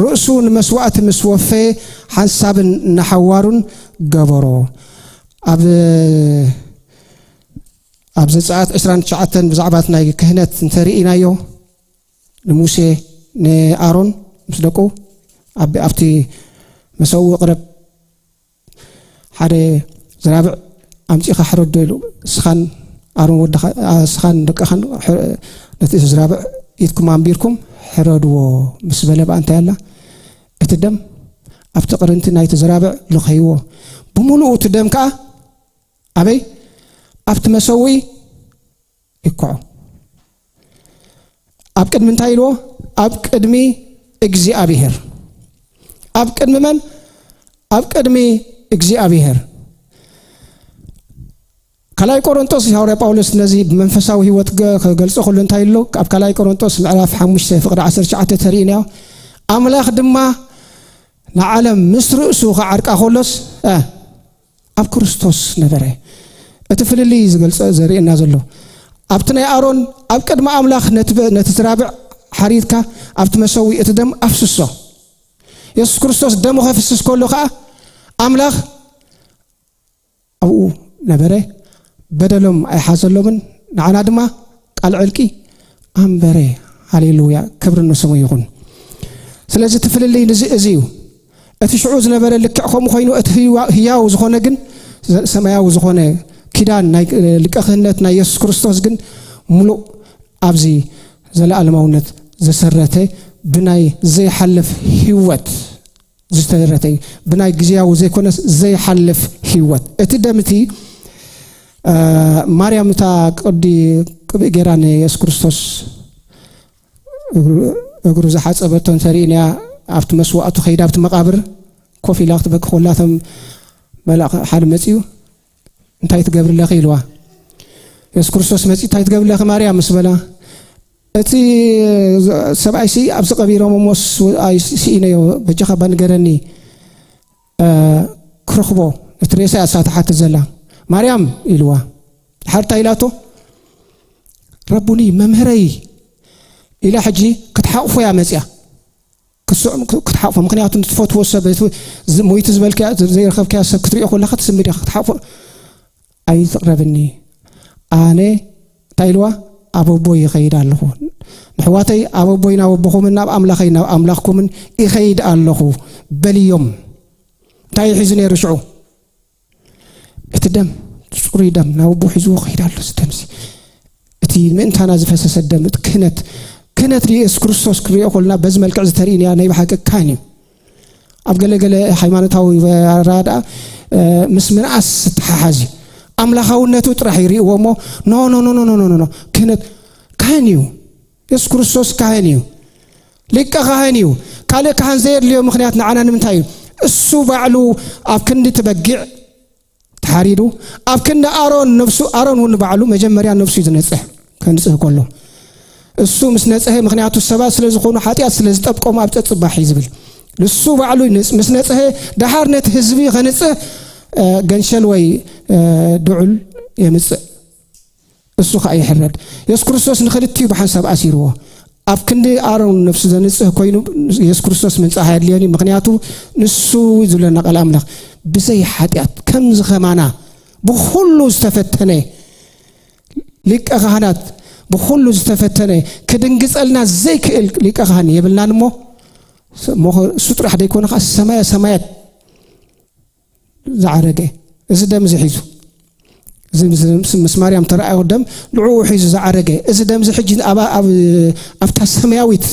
ርእሱ ንመስዋእቲ ምስ ወፈየ ሓንሳብን ንሓዋሩን ገበሮ። ኣብ ኣብ ዘጸኣት ዕስራን ትሽዓተን ብዛዕባ ናይ ክህነት እንተርኢናዮ ንሙሴ ንኣሮን ምስ ደቁ ኣብ ኣብቲ መሰውኢ ቅረብ ሓደ ዝራብዕ ኣምጺኻ ሕረዶ ኢሉ። እስኻን ኣሮን ወድኻ እስኻን ደቅኻን ነቲ ዝራብዕ ኢድኩም ኣንቢርኩም ሕረድዎ ምስ በለ ብኣ እንታይ ኣላ እቲ ደም ኣብቲ ቅርንቲ ናይቲ ዝራብዕ ልኸይዎ ብምሉኡ እቲ ደም ከኣ ኣበይ ኣብቲ መሰውኢ ይኩዖ። ኣብ ቅድሚ እንታይ ኢልዎ? ኣብ ቅድሚ እግዚኣብሔር። ኣብ ቅድሚ መን? ኣብ ቅድሚ እግዚኣብሔር። ካልኣይ ቆሮንጦስ ሃዋርያ ጳውሎስ ነዚ ብመንፈሳዊ ህይወት ገ- ክገልጾ ከሎ እንታይ ኢሉ? ኣብ ካልኣይ ቆሮንጦስ ምዕራፍ ሓሙሽተ ፍቕዲ ዓሰርተ ትሽዓተ ተርእዩናዮ። ኣምላኽ ድማ ንዓለም ምስ ርእሱ ክዓርቃ ከሎስ እ፣ ኣብ ክርስቶስ ነበረ። እቲ ፍልልይ ዝገልጸ ዘርእየና ዘሎ ኣብቲ ናይ ኣሮን ኣብ ቅድሚ ኣምላኽ ነቲ በ- ነቲ ዝራብዕ ሓሪድካ ኣብቲ መሰዊ እቲ ደም ኣፍስሶ። የሱስ ክርስቶስ ደሙ ከፍስስ ከሎ ከኣ ኣምላኽ ኣብኡ ነበረ፣ በደሎም ኣይሓዘሎምን፣ ንዓና ድማ ቃል ዕልቂ ኣንበረ። ሃሌሉያ፣ ክብሪ ንስሙ ይኹን። ስለዚ እቲ ፍልልይ ንዚ እዚ እዩ። እቲ ሽዑ ዝነበረ ልክዕ ከምኡ ኮይኑ እቲ ህዋ- ህያው ዝኾነ ግን ዘ- ሰማያዊ ዝኾነ ኪዳን ናይ እ፣ ሊቀ ክህነት ናይ የሱስ ክርስቶስ ግን ሙሉእ ኣብዚ ዘለኣለማውነት ዘሰረተ ብናይ ዘይሓልፍ ህይወት ዝተረተ እዩ። ብናይ ግዜያዊ ዘይኮነስ ዘይሓልፍ ህይወት። እቲ ደም እቲ እ፣ ማርያም እታ ቅዲ ቅብእ ገይራ ንየሱስ ክርስቶስ እግሩ- እግሩ ዝሓጸበቶ እንተርኢናያ ኣብቲ መስዋእቱ ከይዳ ኣብቲ መቓብር ኮፍ ኢላ ክትበኪ ኮላ እቶም መልኣኽ ሓደ መጺኡ እንታይ ትገብሪ ኣለኺ ኢልዋ። የሱስ ክርስቶስ መጺኡ እንታይ ትገብሪ ኣለኺ ማርያም ምስ በላ እቲ ሰብኣይሲ ኣብዚ ቀቢሮም እሞስ ስኢነዮ በጃኻ እባ ንገረኒ እ፣ ክረኽቦ እቲ ሬሳ እያ እሳ ትሓትት ዘላ ማርያም ኢልዋ። ድሓር እንታይ ኢላቶ? ረቡኒ መምህረይ ኢላ ሕጂ ክትሓቕፎ እያ መፅያ። ክስዕም ክ- ክትሓቕፎ ምክንያቱ ንትፈትዎ ሰብ እቲ ዝ- ሞይቱ ዝበልካያ ዘይረኸብካያ ሰብ ክትሪኦ ከለካ ትስምድ ኢኻ ክትሓቕፎ ኣይትቕረብኒ ኣነ እንታይ ኢልዋ ኣብ ኣቦይ ይኸይድ ኣለኹ ንሕዋተይ ኣብ ኣቦይ ናብ ኣቦኹምን ናብ ኣምላኸይ ናብ ኣምላኽኩምን ይኸይድ ኣለኹ በልዮም እንታይ ሒዙ ነይሩ ሽዑ እቲ ደም ፅሩይ ደም ናብ ኣቦ ሒዝዎ ከይድ ኣሎ እዚ ደምሲ እቲ ምእንታና ዝፈሰሰ ደም እቲ ክህነት ክህነት ንየሱስ ክርስቶስ ክንሪኦ ከለና በዚ መልክዕ ዝተርእንያ ናይ ብሓቂ ካህን እዩ ኣብ ገለገለ ሃይማኖታዊ ኣረዳድኣ ምስ ምንኣስ ዝተሓሓዝ እዩ ኣምላኻውነቱ ጥራሕ ይርእዎ እሞ ኖ ኖ ኖ ኖ ኖ ክህነት ካህን እዩ የሱስ ክርስቶስ ካህን እዩ ሊቀ ካህን እዩ ካልእ ካህን ዘየድልዮ ምክንያት ንዓና ንምንታይ እዩ እሱ ባዕሉ ኣብ ክንዲ ትበጊዕ ተሓሪዱ ኣብ ክንዲ ኣሮን ነብሱ ኣሮን እውን ባዕሉ መጀመርያ ነብሱ እዩ ዝነፅህ ከንፅህ ከሎ እሱ ምስ ነፅሀ ምክንያቱ ሰባት ስለ ዝኾኑ ሓጢኣት ስለ ዝጠብቆም ኣብ ፀፅባሕ እዩ ዝብል ንሱ ባዕሉ ምስ ነፅሀ ደሓር ነቲ ህዝቢ ከንፅህ ገንሸል ወይ ድዑል የምፅእ እሱ ከዓ ይሕረድ የሱስ ክርስቶስ ንክልቲኡ ብሓንሳብ ኣሲርዎ ኣብ ክንዲ ኣሮን ነብሱ ዘንፅህ ኮይኑ የሱስ ክርስቶስ ምንፃህ ኣየድልዮን እዩ ምክንያቱ ንሱ ዝብለና ቃል ኣምላኽ ብዘይ ሓጢኣት ከምዚ ከማና ብኩሉ ዝተፈተነ ሊቀ ካህናት ብኩሉ ዝተፈተነ ክድንግፀልና ዘይክእል ሊቀ ካህን የብልናን እሞ እሱ ጥራሕ ዘይኮነ ከዓ ሰማያ ሰማያት ዝዓረገ እዚ ደም እዚ ሒዙ እዚ ምስ- ምስ- ምስ ማርያም ተረኣዮ ደም ንዕኡ ሒዙ ዝዓረገ እዚ ደም እዚ ሕጂ ኣብ- ኣብ- ኣብታ ሰማያዊት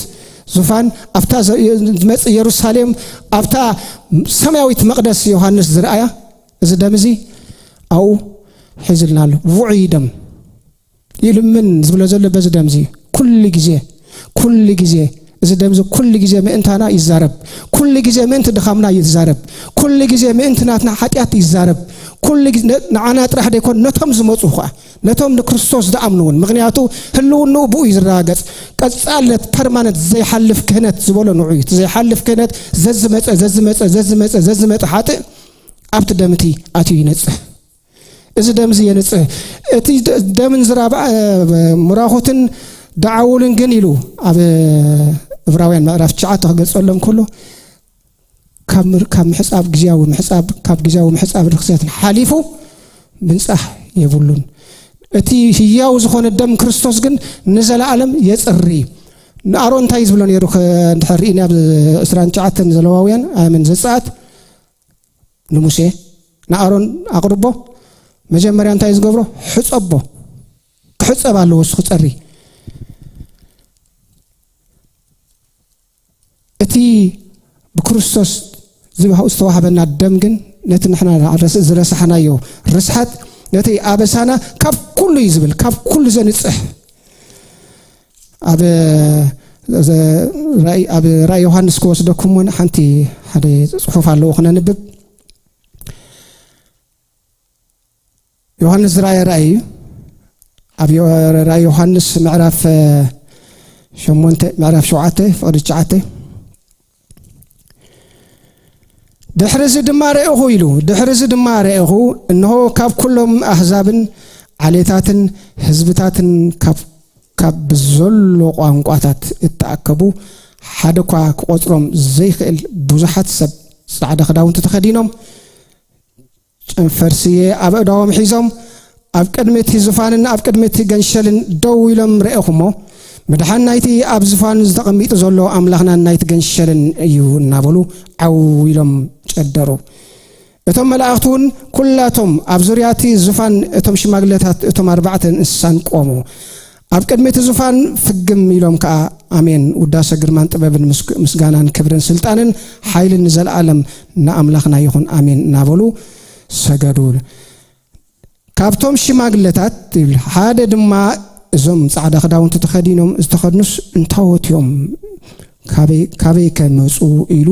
ዙፋን ኣብታ ዘ- ዝመፅእ ኢየሩሳሌም ኣብታ ሰማያዊት መቅደስ ዮሃንስ ዝረኣያ እዚ ደም እዚ ኣብኡ ሒዝልና ኣሎ ውዑይ ደም ይልምን ዝብሎ ዘሎ በዚ ደምዚ ኩሉ ግዜ ኩሉ ግዜ እዚ ደምዚ ኩሉ ግዜ ምእንታና ይዛረብ ኩሉ ግዜ ምእንቲ ድኻምና ይዛረብ ኩሉ ግዜ ምእንቲ ናትና ሓጢኣት ይዛረብ ኩሉ ግዜ ነ-፣ ንዓና ጥራሕ ደይኮን፣ ነቶም ዝመጹ ኸኣ፣ ነቶም ንክርስቶስ ዝኣምኑ እውን። ምኽንያቱ ህልውንኡ ብኡ እዩ ዝረጋገጽ። ቀጻልነት፣ ፐርማነንት፣ ዘይሓልፍ ክህነት ዝበሎ ንዑ እዩ። እቲ ዘይሓልፍ ክህነት ዘዝመጸ፣ ዘዝመጸ፣ ዘዝመጸ፣ ዘዝመጸ ሓጥእ ኣብቲ ደምቲ ኣትዩ ይነጽህ። እዚ ደም እዚ የንጽህ። እቲ ደ-፣ ደምን ዝራብ፣ እ፣ ምራኹትን ደዓውልን ግን ኢሉ ኣብ ዕብራውያን ምዕራፍ ትሽዓተ ክገልጸሎም ከሎ፣ ካብ ምር-፣ ካብ ምሕጻብ፣ ግዝያዊ ምሕጻብ፣ ካብ ግዝያዊ ምሕጻብ ርኽሰትን ሓሊፉ ምንጻህ የብሉን። እቲ ህያው ዝኾነ ደም ክርስቶስ ግን ንዘለኣለም የጽሪ። ንኣሮን እንታይ ዝብሎ ነይሩ? ከ-፣ እንድሕር ርኢና ኣብ ዕስራን ትሽዓተን ዘለዋውያን፣ ኣይ ምን ዘጸኣት፣ ንሙሴ፣ ንኣሮን ኣቕርቦ። መጀመርያ እንታይ ዝገብሮ? ሕጸቦ። ክሕጸብ ኣለዎ፣ እሱ ክጸሪ። እቲ ብክርስቶስ ዝባ-፣ ዝተዋህበና ደም ግን ነቲ ንሕና ርስ-፣ ዝረሳሕናዮ ርስሓት፣ ነቲ ኣበሳና ካብ ኩሉ እዩ ዝብል፣ ካብ ኩሉ ዘንጽህ። ኣብ፣ ዘ-፣ ራእይ፣ ኣብ ራእይ ዮሃንስ ክወስደኩም እውን ሓንቲ፣ ሓደ ጽሑፍ ኣለዎ ክነንብብ። ዮሃንስ ዝረኣየ ራእይ እዩ። ኣብ ዮ-፣ ራእይ ዮሃንስ ምዕራፍ፣ እ፣ ሸሞንተ፣ ምዕራፍ ሸውዓተ፣ ፍቕዲ ትሽዓተ። ድሕሪ እዚ ድማ ረእኹ ኢሉ፣ ድሕሪ እዚ ድማ ረእኹ፣ እንሆ ካብ ኩሎም ኣህዛብን ዓሌታትን ህዝብታትን ካብ፣ ካብ ብዘሎ ቋንቋታት እተኣከቡ ሓደ እኳ ክቖጽሮም ዘይክእል ብዙሓት ሰብ ጻዕዳ ክዳውንቲ ተኸዲኖም ጨንፈር ስየ ኣብ ኣእዳዎም ሒዞም ኣብ ቅድሚ እቲ ዙፋንን ኣብ ቅድሚ እቲ ገንሸልን ደው ኢሎም ረኤኹ እሞ፣ ምድሓን ናይቲ ኣብ ዙፋን ዝተቐሚጡ ዘሎ ኣምላኽናን ናይቲ ገንሸልን እዩ እናበሉ ዓው ኢሎም ጨደሩ። እቶም መላእኽቲ እውን ኩላቶም ኣብ ዙርያ እቲ ዙፋን እቶም ሽማግለታት እቶም ኣርባዕተ እንስሳን ቆሙ። ኣብ ቅድሚ እቲ ዙፋን ፍግም ኢሎም ከኣ ኣሜን፣ ውዳሰ ግርማን ጥበብን ምስ-፣ ምስጋናን ክብርን ስልጣንን ሓይልን ንዘለኣለም ንኣምላኽና ይኹን ኣሜን እናበሉ ሰገዱ። ካብቶም ሽማግለታት ይብል፣ ሓደ ድማ እዞም ጻዕዳ ክዳውንቲ ተኸዲኖም ዝተኸድኑስ እንታዎት እዮም? ካበይ፣ ካበይ ከ መጹ? ኢሉ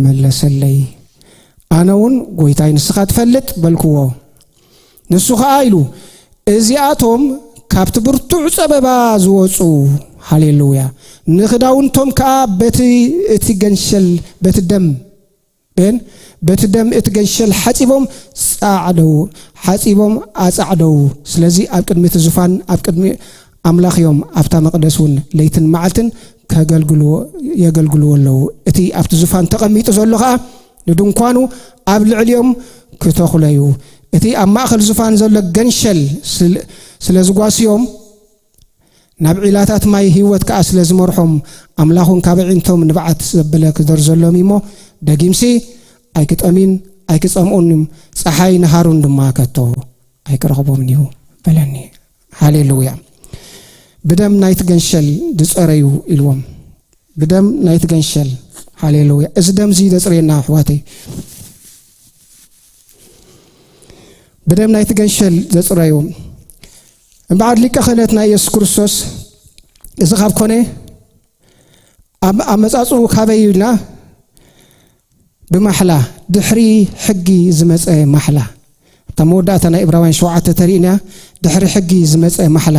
መለሰለይ። ኣነ እውን ጎይታይ ንስኻ ትፈልጥ በልክዎ። ንሱ ኸኣ ኢሉ እዚኣቶም ካብቲ ብርቱዕ ጸበባ ዝወጹ፣ ሃሌሉያ፣ ንኽዳውንቶም ከኣ በቲ፣ እቲ ገንሸል በቲ ደም፣ በን፣ በቲ ደም እቲ ገንሸል ሓጺቦም ጻዕደው፣ ሓጺቦም ኣጻዕደው። ስለዚ ኣብ ቅድሚ እቲ ዙፋን፣ ኣብ ቅድሚ ኣምላኽ እዮም ኣብታ መቕደስ እውን ለይትን መዓልትን ከገልግልዎ፣ የገልግልዎ ኣለዉ። እቲ ኣብቲ ዙፋን ተቐሚጡ ዘሎ ኸኣ ንድንኳኑ ኣብ ልዕሊኦም ክተኹለዩ። እቲ ኣብ ማእከል ዙፋን ዘሎ ገንሸል ስል-፣ ስለ ዝጓስዮም፣ ናብ ዒላታት ማይ ህይወት ከኣ ስለ ዝመርሖም፣ ኣምላኽ እውን ካብ ኣዒንቶም ንብዓት ዘበለ ክደርዘሎም እዩ እሞ፣ ደጊምሲ ኣይክጠምዩን ኣይክጸምኡን እዮም፣ ጸሓይ ንሃሩን ድማ ከቶ ኣይክረኽቦምን እዩ በለኒ። ሃሌሉያ። ብደም ናይቲ ገንሸል ዝጸረዩ ኢልዎም። ብደም ናይቲ ገንሸል። ሃሌሉያ። እዚ ደም እዚ ዘጽርየና ኣሕዋተይ። ብደም ናይቲ ገንሸል ዘጽረዩ። እምበኣር ሊቀ ክህነትና ኢየሱስ ክርስቶስ እዚ ካብ ኮነ ኣብ ኣመጻጽኡ ካበይ ኢልና? ብማሕላ፣ ድሕሪ ሕጊ ዝመጸ ማሕላ። ኣብታ መወዳእታ ናይ ዕብራውያን ሸውዓተ ተሪእና፣ ድሕሪ ሕጊ ዝመጸ ማሕላ።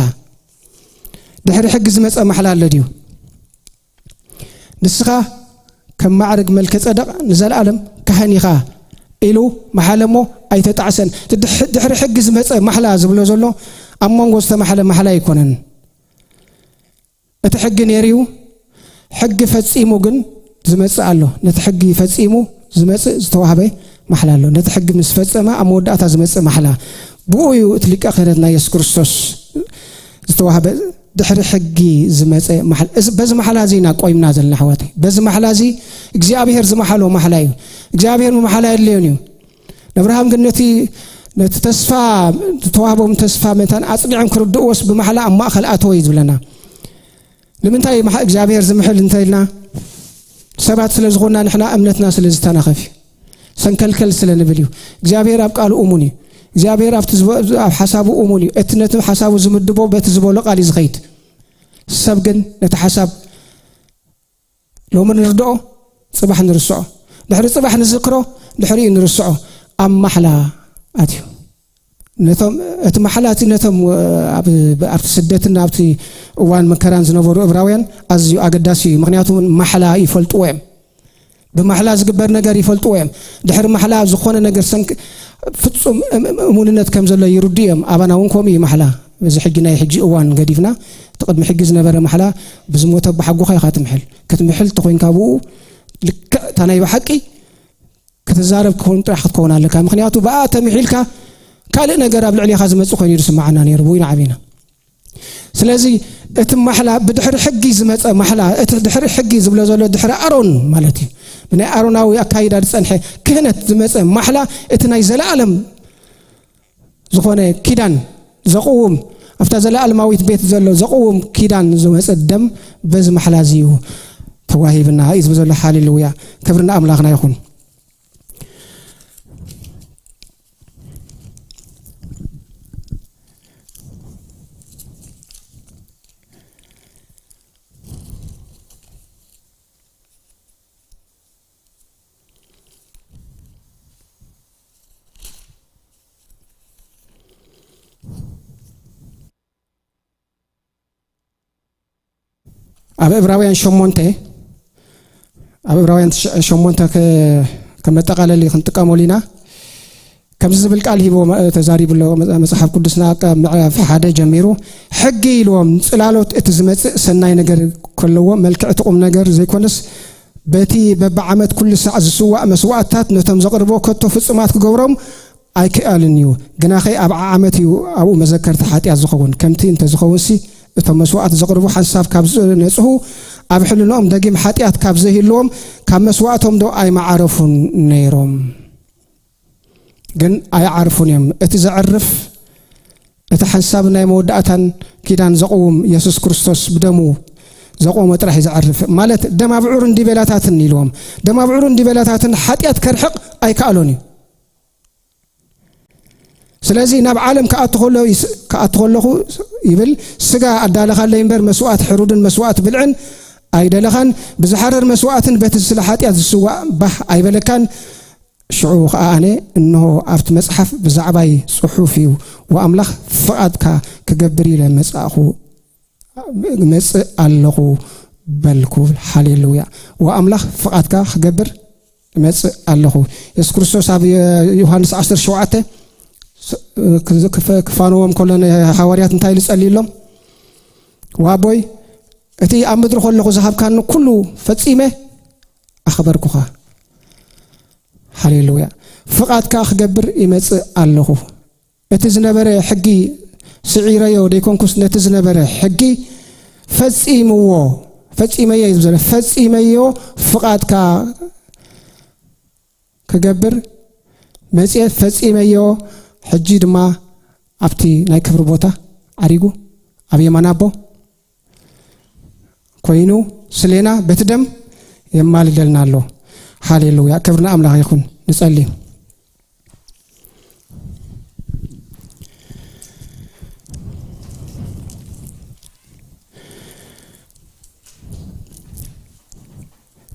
ድሕሪ ሕጊ ዝመጸ ማሕላ ኣሎ ድዩ? ንስኻ ከም ማዕርግ መልከ ጸደቕ ንዘለኣለም ካህን ኢኻ ኢሉ መሓለ እሞ ኣይተጣዕሰን። እቲ ድሕ-፣ ድሕሪ ሕጊ ዝመጸ ማሕላ ዝብሎ ዘሎ ኣብ መንጎ ዝተማሕለ ማሕላ ኣይኮነን። እቲ ሕጊ ነይሩ እዩ። ሕጊ ፈጺሙ ግን ዝመጽእ ኣሎ። ነቲ ሕጊ ፈጺሙ ዝመጽእ ዝተዋህበ ማሕላ ኣሎ። ነቲ ሕጊ ምስ ፈጸመ ኣብ መወዳእታ ዝመጽእ ማሕላ። ብኡ እዩ እቲ ሊቀ ክህነትና የሱስ ክርስቶስ ዝተዋህበ ድሕሪ ሕጊ ዝመጸ ማሕላ። እዚ፣ በዚ ማሕላ እዚ ኢና ቆይምና ዘለና ኣሕዋተይ። በዚ ማሕላ እዚ እግዚኣብሔር ዝመሓሎ ማሕላ እዩ። እግዚኣብሔር መማሕላ የድልዮን እዩ። ነብርሃም ግን ነቲ፣ ነቲ ተስፋ፣ ዝተዋህቦም ተስፋ መታን ኣጽኒዖም ክርድእዎስ ብማሕላ ኣብ ማእከል ኣተወ እዩ ዝብለና። ንምንታይ እዩ ማሕ-፣ እግዚኣብሔር ዝምሕል እንተ ኢልና፣ ሰባት ስለ ዝኾንና ንሕና እምነትና ስለ ዝተናኸፍ እዩ። ሰንከልከል ስለ ንብል እዩ። እግዚኣብሔር ኣብ ቃሉ እሙን እዩ። እግዚኣብሔር ኣብቲ ዝቦ-፣ ኣብ ሓሳቡ እሙን እዩ። እቲ ነቲ ሓሳቡ ዝምድቦ በቲ ዝበሎ ቃል እዩ ዝኸይድ። ሰብ ግን ነቲ ሓሳብ ሎሚ ንርድኦ፣ ጽባሕ ንርስዖ። ድሕሪ ጽባሕ ንዝክሮ፣ ድሕሪኡ ንርስዖ። ኣብ ማሕላ ኣትዩ። ነቶም እቲ ማሕላ እቲ ነቶም ኣብ ኣብቲ ስደትን ኣብቲ እዋን መከራን ዝነበሩ እብራውያን ኣዝዩ ኣገዳሲ እዩ። ምክንያቱ ማሕላ ይፈልጥዎ እዮም። ብማሕላ ዝግበር ነገር ይፈልጥዎ እዮም። ድሕሪ ማሕላ ዝኾነ ነገር ሰንክ ፍጹም እም- እም- እሙንነት ከም ዘሎ ይርዱ እዮም። ኣባና እውን ከምኡ እዩ ማሕላ። እዚ ሕጂ ናይ ሕጂ እዋን ገዲፍና እቲ ቅድሚ ሕጊ ዝነበረ ማሕላ ብዝሞተ ብሓጎኻ ኢኻ ትምሕል። ክትምሕል ተኮይንካ ብኡ ልክዕ እታ ናይ ብሓቂ ክትዛረብ ክኸውን ጥራሕ ክትከውን ኣለካ። ምክንያቱ ብኣ ተምሒልካ ካልእ ነገር ኣብ ልዕሌኻ ዝመጽእ ኮይኑ እዩ ዝስምዓና ነይሩ ብኡ ኢና ዓቢና። ስለዚ እቲ ማሕላ ብድሕሪ ሕጊ ዝመጸ ማሕላ እቲ ድሕሪ ሕጊ ዝብሎ ዘሎ ድሕሪ ኣሮን ማለት እዩ። ብናይ ኣሮናዊ ኣካይዳ ዝጸንሐ ክህነት ዝመጸ ማሕላ እቲ ናይ ዘለኣለም ዝኾነ ኪዳን ዘቕውም ኣብታ ዘለኣለማዊት ቤት ዘሎ ዘቕውም ኪዳን ዝመጸ ደም በዚ ማሕላ እዚ እዩ ተዋሂብና እዩ ዝብል ዘሎ። ሃሌሉያ ክብሪ ንኣምላኽና ይኹን። ኣብ ዕብራውያን ሸሞንተ ኣብ ዕብራውያን ሸ- ሸሞንተ ከ- ከመጠቓለሊ ክንጥቀመሉ ኢና። ከምዚ ዝብል ቃል ሂቦ ተዛሪቡ ኣሎ መ- መጽሓፍ ቅዱስና ካብ ምዕራፍ ሓደ ጀሚሩ ሕጊ ኢልዎም ጽላሎት እቲ ዝመጽእ ሰናይ ነገር ከለዎ መልክዕ እቲ ቁም ነገር ዘይኮነስ በቲ በብዓመት ኩሉ ሳዕ ዝስዋእ መስዋእትታት ነቶም ዘቕርቦ ከቶ ፍጹማት ክገብሮም ኣይክኣልን እዩ። ግናኸ ኣብ ዓዓመት እዩ ኣብኡ መዘከርቲ ሓጢኣት ዝኸውን። ከምቲ እንተዝኸውንሲ እቶም መስዋእቲ ዘቕርቡ ሓንሳብ ካብ ዝነጽሁ ኣብ ሕልንኦም ደጊም ሓጢኣት ካብ ዘይህልዎም ካብ መስዋእቶም ዶ ኣይመዓረፉን ነይሮም? ግን ኣይዓርፉን እዮም። እቲ ዘዕርፍ እቲ ሓንሳብ ናይ መወዳእታን ኪዳን ዘቕውም የሱስ ክርስቶስ ብደሙ ዘቕወሞ ጥራሕ እዩ ዘዕርፍ። ማለት ደም ኣብዑርን ዲቤላታትን ኢልዎም። ደም ኣብዑርን ዲቤላታትን ሓጢኣት ከርሕቕ ኣይከኣሎን እዩ። ስለዚ ናብ ዓለም ክኣቱ ከሎ ይስ- ክኣቱ ከለኹ ይብል ስጋ ኣዳለኻለይ እምበር መስዋእቲ ሕሩድን መስዋእቲ ብልዕን ኣይደለኻን፣ ብዝሓረር መስዋእትን በቲ ስለ ሓጢኣት ዝስዋእ ባህ ኣይበለካን። ሽዑ ኸኣ ኣነ እንሆ ኣብቲ መጽሓፍ ብዛዕባይ ጽሑፍ እዩ፣ ወኣምላኽ ፍቓድካ ክገብር ኢለ መጻእኹ እመጽእ ኣለኹ በልኩ። ሃሌሉያ። ወኣምላኽ ፍቓድካ ክገብር እመጽእ ኣለኹ። የሱስ ክርስቶስ ኣብ ዮሃንስ ዓሰርተ ሸውዓተ ስ- ክዝ- ክፈ- ክፋንዎም ከሎ ንሃዋርያት እንታይ ኢሉ ጸልዩሎም? ዋቦይ እቲ ኣብ ምድሪ ከለኹ ዝሃብካኒ ኩሉ ፈጺመ ኣኽበርኩኻ። ሃሌሉያ። ፍቓድካ ክገብር ይመጽእ ኣለኹ። እቲ ዝነበረ ሕጊ ስዒረዮ ደይኮንኩስ ነቲ ዝነበረ ሕጊ ፈጺምዎ ፈጺመዮ እዩ ዝበለ ፈጺመዮ ፍቓድካ ክገብር መጽየ ፈጺመዮ። ሕጂ ድማ ኣብቲ ናይ ክብሪ ቦታ ዓሪጉ ኣብ የማን ኣቦ ኮይኑ ስሌና በቲ ደም የማልደልና ኣሎ። ሃሌሉያ ክብሪ ንኣምላኽ ይኹን። ንጸሊ።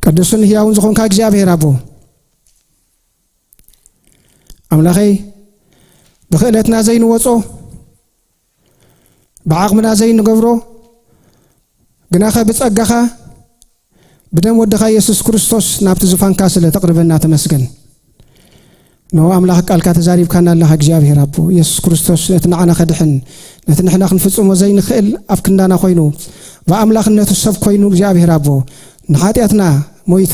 ቅዱስን ህያውን ዝኾንካ እግዚኣብሔር ኣቦ ኣምላኸይ ብክእለትና ዘይንወጾ ብዓቕምና ዘይንገብሮ ግናኸ ብጸጋኻ ብደም ወድኻ የሱስ ክርስቶስ ናብቲ ዙፋንካ ስለ ተቕርበና ተመስገን። ንሆ ኣምላኽ ቃልካ ተዛሪብካና ኣለኻ እግዚኣብሔር ኣቦ። የሱስ ክርስቶስ ነቲ ንዓና ከድሕን ነቲ ንሕና ክንፍጽሞ ዘይንኽእል ኣብ ክንዳና ኮይኑ ብኣምላኽነቱ ሰብ ኮይኑ እግዚኣብሔር ኣቦ ንሓጢኣትና ሞይቱ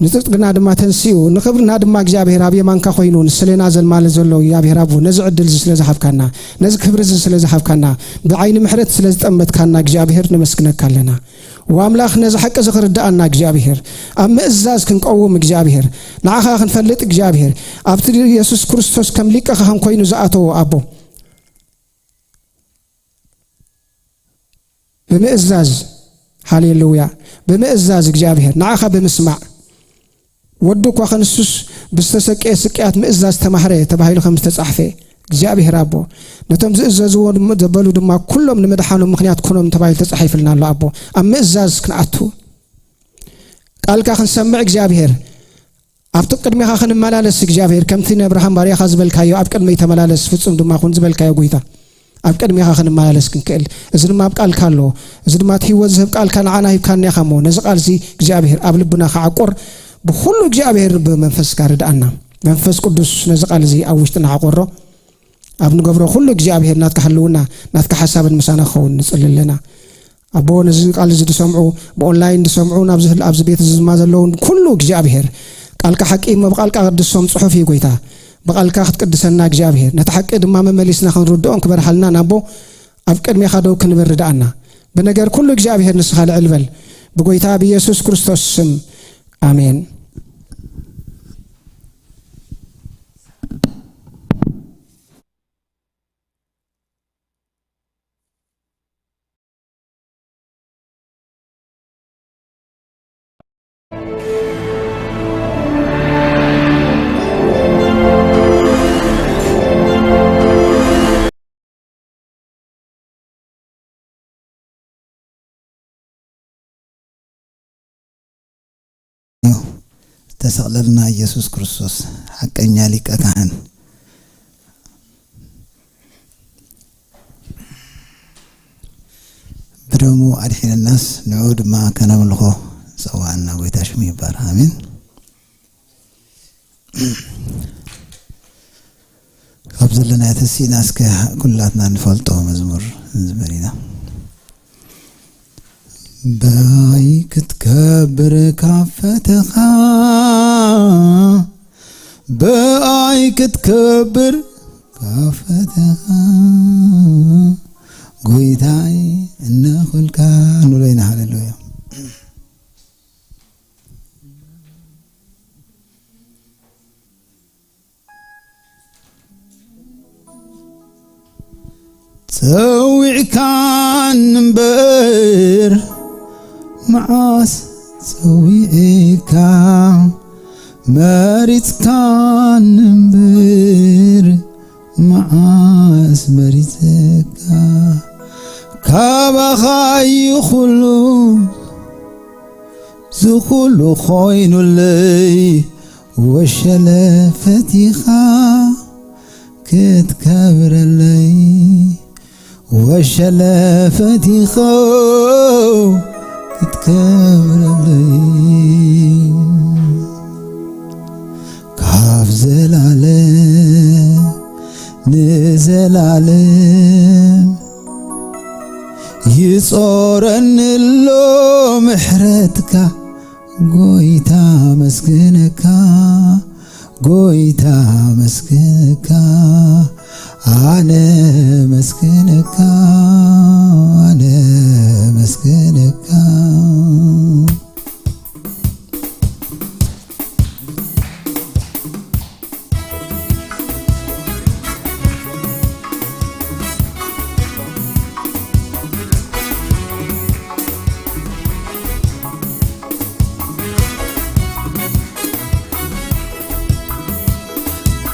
ንጽድቅና ድማ ተንሲኡ ንኽብርና ድማ እግዚኣብሔር ኣብ የማንካ ኮይኑ ንስሌና ዘልማለ ዘሎ እግዚኣብሔር ኣቦ ነዚ ዕድል እዚ ስለ ዝሃብካና ነዚ ክብሪ እዚ ስለ ዝሃብካና ብዓይኒ ምሕረት ስለ ዝጠመትካና እግዚኣብሔር ነመስግነካ ኣለና። ወኣምላኽ ነዚ ሓቂ እዚ ክርድኣና እግዚኣብሔር ኣብ ምእዛዝ ክንቀውም እግዚኣብሔር ንዓኻ ክንፈልጥ እግዚኣብሔር ኣብቲ የሱስ ክርስቶስ ከም ሊቀ ካህን ኮይኑ ዝኣተዎ ኣቦ ብምእዛዝ ሃሌሉያ ብምእዛዝ እግዚኣብሔር ንዓኻ ብምስማዕ ወዱ እኳ ክንሱስ ብዝተሰቀየ ስቅያት ምእዛዝ ተማህረ ተባሂሉ ከም ዝተጻሕፈ እግዚኣብሔር ኣቦ ነቶም ዝእዘዝዎ ዘበሉ ድማ ኩሎም ንምድሓኖም ምኽንያት ኩኖም ተባሂሉ ተጻሒፍልና ኣሎ ኣቦ ኣብ ምእዛዝ ክንኣቱ ቃልካ ክንሰምዕ እግዚኣብሔር ኣብቲ ቅድሜኻ ክንመላለስ እግዚኣብሔር፣ ከምቲ ንኣብርሃም ባርያኻ ዝበልካዮ፣ "ኣብ ቅድመይ ተመላለስ፣ ፍጹም ድማ ኩን" ዝበልካዮ ጎይታ፣ ኣብ ቅድሜኻ ክንመላለስ ክንክእል። እዚ ድማ ኣብ ቃልካ ኣሎ። እዚ ድማ እቲ ህይወት ዝህብ ቃልካ ንዓና ሂብካና ኢኻ እሞ፣ ነዚ ቃል እዚ እግዚኣብሔር ኣብ ልብና ክዓቁር ብኹሉ እግዚኣብሔር ብመንፈስካ ርድኣና። መንፈስ ቅዱስ ነዚ ቃል እዚ ኣብ ውሽጥና ዓቑሮ። ኣብ ንገብሮ ኩሉ እግዚኣብሔር ናትካ ህልውና፣ ናትካ ሓሳብን ምሳና ክኸውን ንጽሊ ኣለና። ኣቦ፣ ነዚ ቃል እዚ ዝሰምዑ፣ ብኦንላይን ዝሰምዑ፣ ኣብዚ ህል-፣ ኣብዚ ቤት እዚ ድማ ዘለውን ኩሉ እግዚኣብሔር ቃልካ ሓቂ እሞ ብቃልካ ቅድሶም ጽሑፍ እዩ ጎይታ። ብቃልካ ክትቅድሰና እግዚኣብሔር፣ ነቲ ሓቂ ድማ መመሊስና ክንርድኦን ክበርሃልና ናቦ ኣብ ቅድሜኻ ደው ክንብል ርድኣና። ብነገር ኩሉ እግዚኣብሔር ንስኻ ልዕል በል። ብጎይታ ብኢየሱስ ክርስቶስ ስም ኣሜን። እዩ። ዝተሰቕለልና ኢየሱስ ክርስቶስ ሓቀኛ ሊቀ ካህን ብደሙ ኣድሒንናስ ንዑ ድማ ከነምልኾ ጸዋዕና። ጎይታ ሽሙ ይባረኽ። ኣሜን። ካብ ዘለናዮ ተሲእና እስከ ኩላትና ንፈልጦ መዝሙር ንዝመር ኢና። ብኣይ ክትከብር ካብ ፈተኻ፣ ብኣይ ክትከብር ካብ ፈተኻ፣ ጎይታይ እነኹልካ ንብሎ ኢና። ሃሌሉያ። ጸዊዕካን እምበር መዓስ ጸዊዕካ፣ መሪጽካን እምበር መዓስ መሪጸካ። ካባኻ እዩ ኩሉ ዝኹሉ ኮይኑለይ፣ ወሸለ ፈቲኻ ክትከብረለይ፣ ወሸለ ፈቲኻ ክትከብረለይ። ካብ ዘላለም ንዘላለም ይጾረኒ ኣሎ ምሕረትካ፣ ጎይታ መስግነካ፣ ጎይታ መስግነካ፣ ኣነ መስግነካ፣ ኣነ መስግነካ።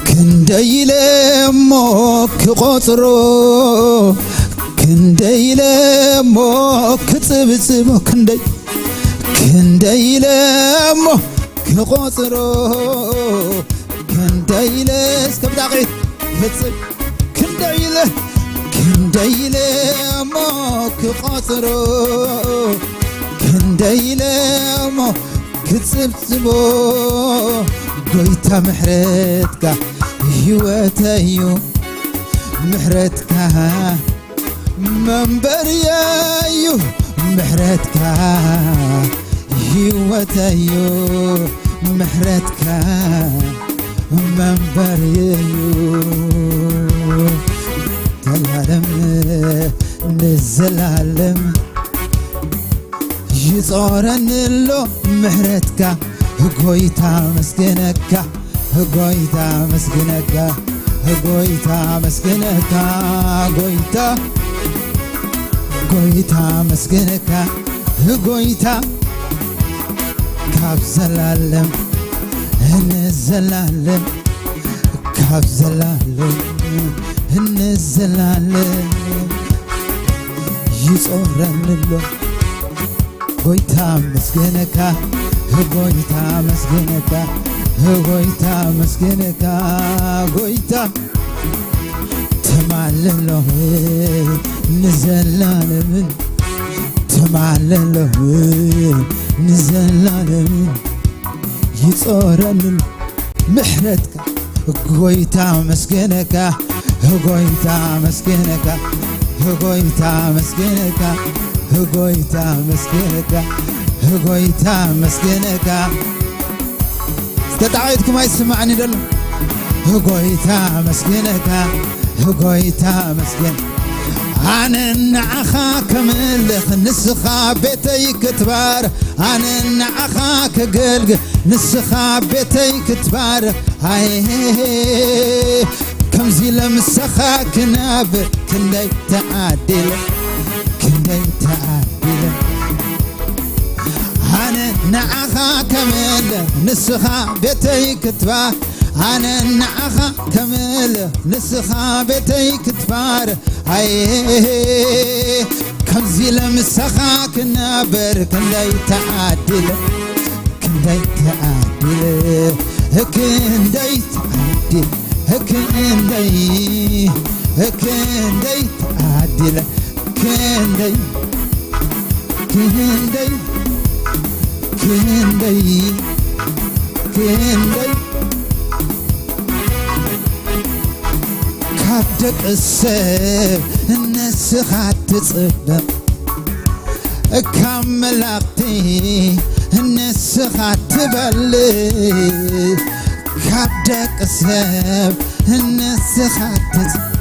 ክንደይ ኢለ እሞ ክቆጽሮ፣ ክንደይ ኢለ እሞ ክጽብጽቦ፣ ክንደይ፣ ክንደይ ኢለ እሞ ክቆጽሮ፣ ክንደይ ኢለ እስከ ብጣቂ ክጽብ፣ ክንደይ ኢለ፣ ክንደይ ኢለ እሞ ክቆጽሮ፣ ክንደይ ኢለ እሞ ክጽብጽቦ፣ ጎይታ ምሕረትካ ህይወተዩ፣ ምሕረትካ መንበርየዩ፣ ምሕረትካ ህይወተዩ፣ ምሕረትካ መንበርየዩ፣ ዘላለም ንዘላለም ይጾረኒ ኣሎ ምሕረትካ። ጎይታ መስገነካ፣ ጎይታ መስገነካ፣ ጎይታ መስገነካ፣ ጎይታ፣ ጎይታ መስገነካ፣ ጎይታ ካብ ዘላለም ንዘላለም፣ ካብ ዘላለም ንዘላለም ይጾረኒ ኣሎ። ጎይታ መስገነካ፣ ጎይታ መስገነካ፣ ጎይታ መስገነካ ጎይታ ተማለሎ ንዘላለምን ተማለሎ ንዘላለምን ይጾረልን ምሕረትካ ጎይታ መስገነካ ጎይታ መስገነካ ጎይታ መስገነካ ጎይታ መስገነካ ጎይታ መስገነካ ተጣዒትኩም ኣይስማዕኒ ደሎ ጎይታ መስገነካ ጎይታ መስገን ኣነ ንዓኻ ከምልኽ ንስኻ ቤተይ ክትባር ኣነ ንዓኻ ከገልግ ንስኻ ቤተይ ክትባር ኣይ ከምዚ ለምሰኻ ክነብር ክንደይ ተዓዲለ ክንደይ ተዓዲለ ኣነ ንዓኻ ከምልኽ ንስኻ ቤተይ ክትባር ኣነ ንዓኻ ከምልኽ ንስኻ ቤተይ ክትባር ኣይ ከምዚ ለምሰኻ ክነብር ክንደይ ተዓዲለ ክንደይ ተዓዲለ ክንደይ ተዓዲለ ክንደይ ክንደይ ተዓዲለ ክንደይ ክንደይ ክንደይ ክንደይ ካብ ደቂ ሰብ ንስኻ ትጽብቕ ካብ መላእኽቲ ንስኻ ትበልጽ ካብ ደቂ ሰብ ንስኻ ትጽብቕ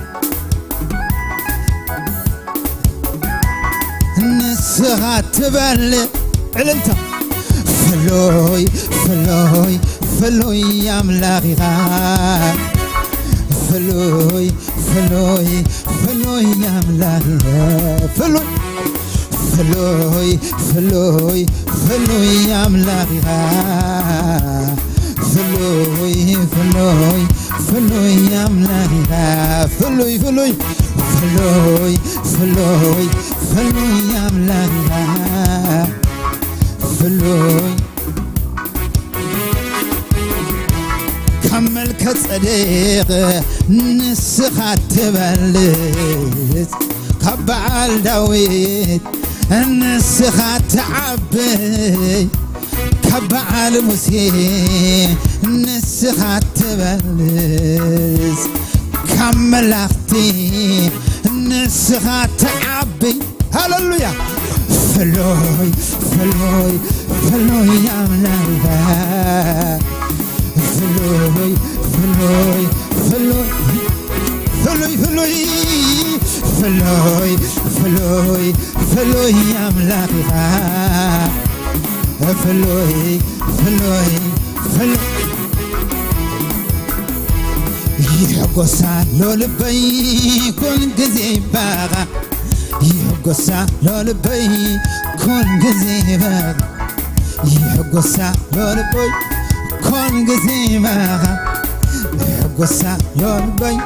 ንስኻ ትበልዕ ዕልልታ ፍሉይ ፍሉይ ፍሉይ ኣምላኽ ኢኻ ፍሉይ ፍሉይ ፍሉይ ኣምላኽ ኢኻ ፍሉይ ፍሉይ ፍሉይ ፍሉይ ኣምላኽ ኢኻ ፍሉይ ፍሉይ ፍሉይ ኣምላኽ ኢኻ ፍሉይ ፍሉይ ፍሉይ ፍሉይ ፍሉይ ኣምላኽ ኢኻ ፍሉይ ካብ መልከ ጸዴቕ ንስኻ ትበልጽ ካብ በዓል ዳዊት ንስኻ ትዓብይ ካብ በዓል ሙሴ ንስኻ ትበልጽ ካብ መላእኽቲ ንስኻ ትዓብይ ሃሌሉያ ፍሉይ ፍሉይ ፍሉይ ኣምላኽ ፍሉይ ፍሉይ ፍሉይ ፍሉይ ፍሉይ ፍሉይ ፍሉይ ፍሉይ ኣምላኽ ኢኻ ፍሉይ ፍሉይ ፍሉይ ይሕጎሳ ሎ ልበይ ኩን ግዜ ባኻ ይሕጎሳ ሎ ልበይ ኩን ግዜ ባኻ ይሕጎሳ ሎ ልበይ ኩን ግዜ ባኻ ይሕጎሳ ሎ ልበይ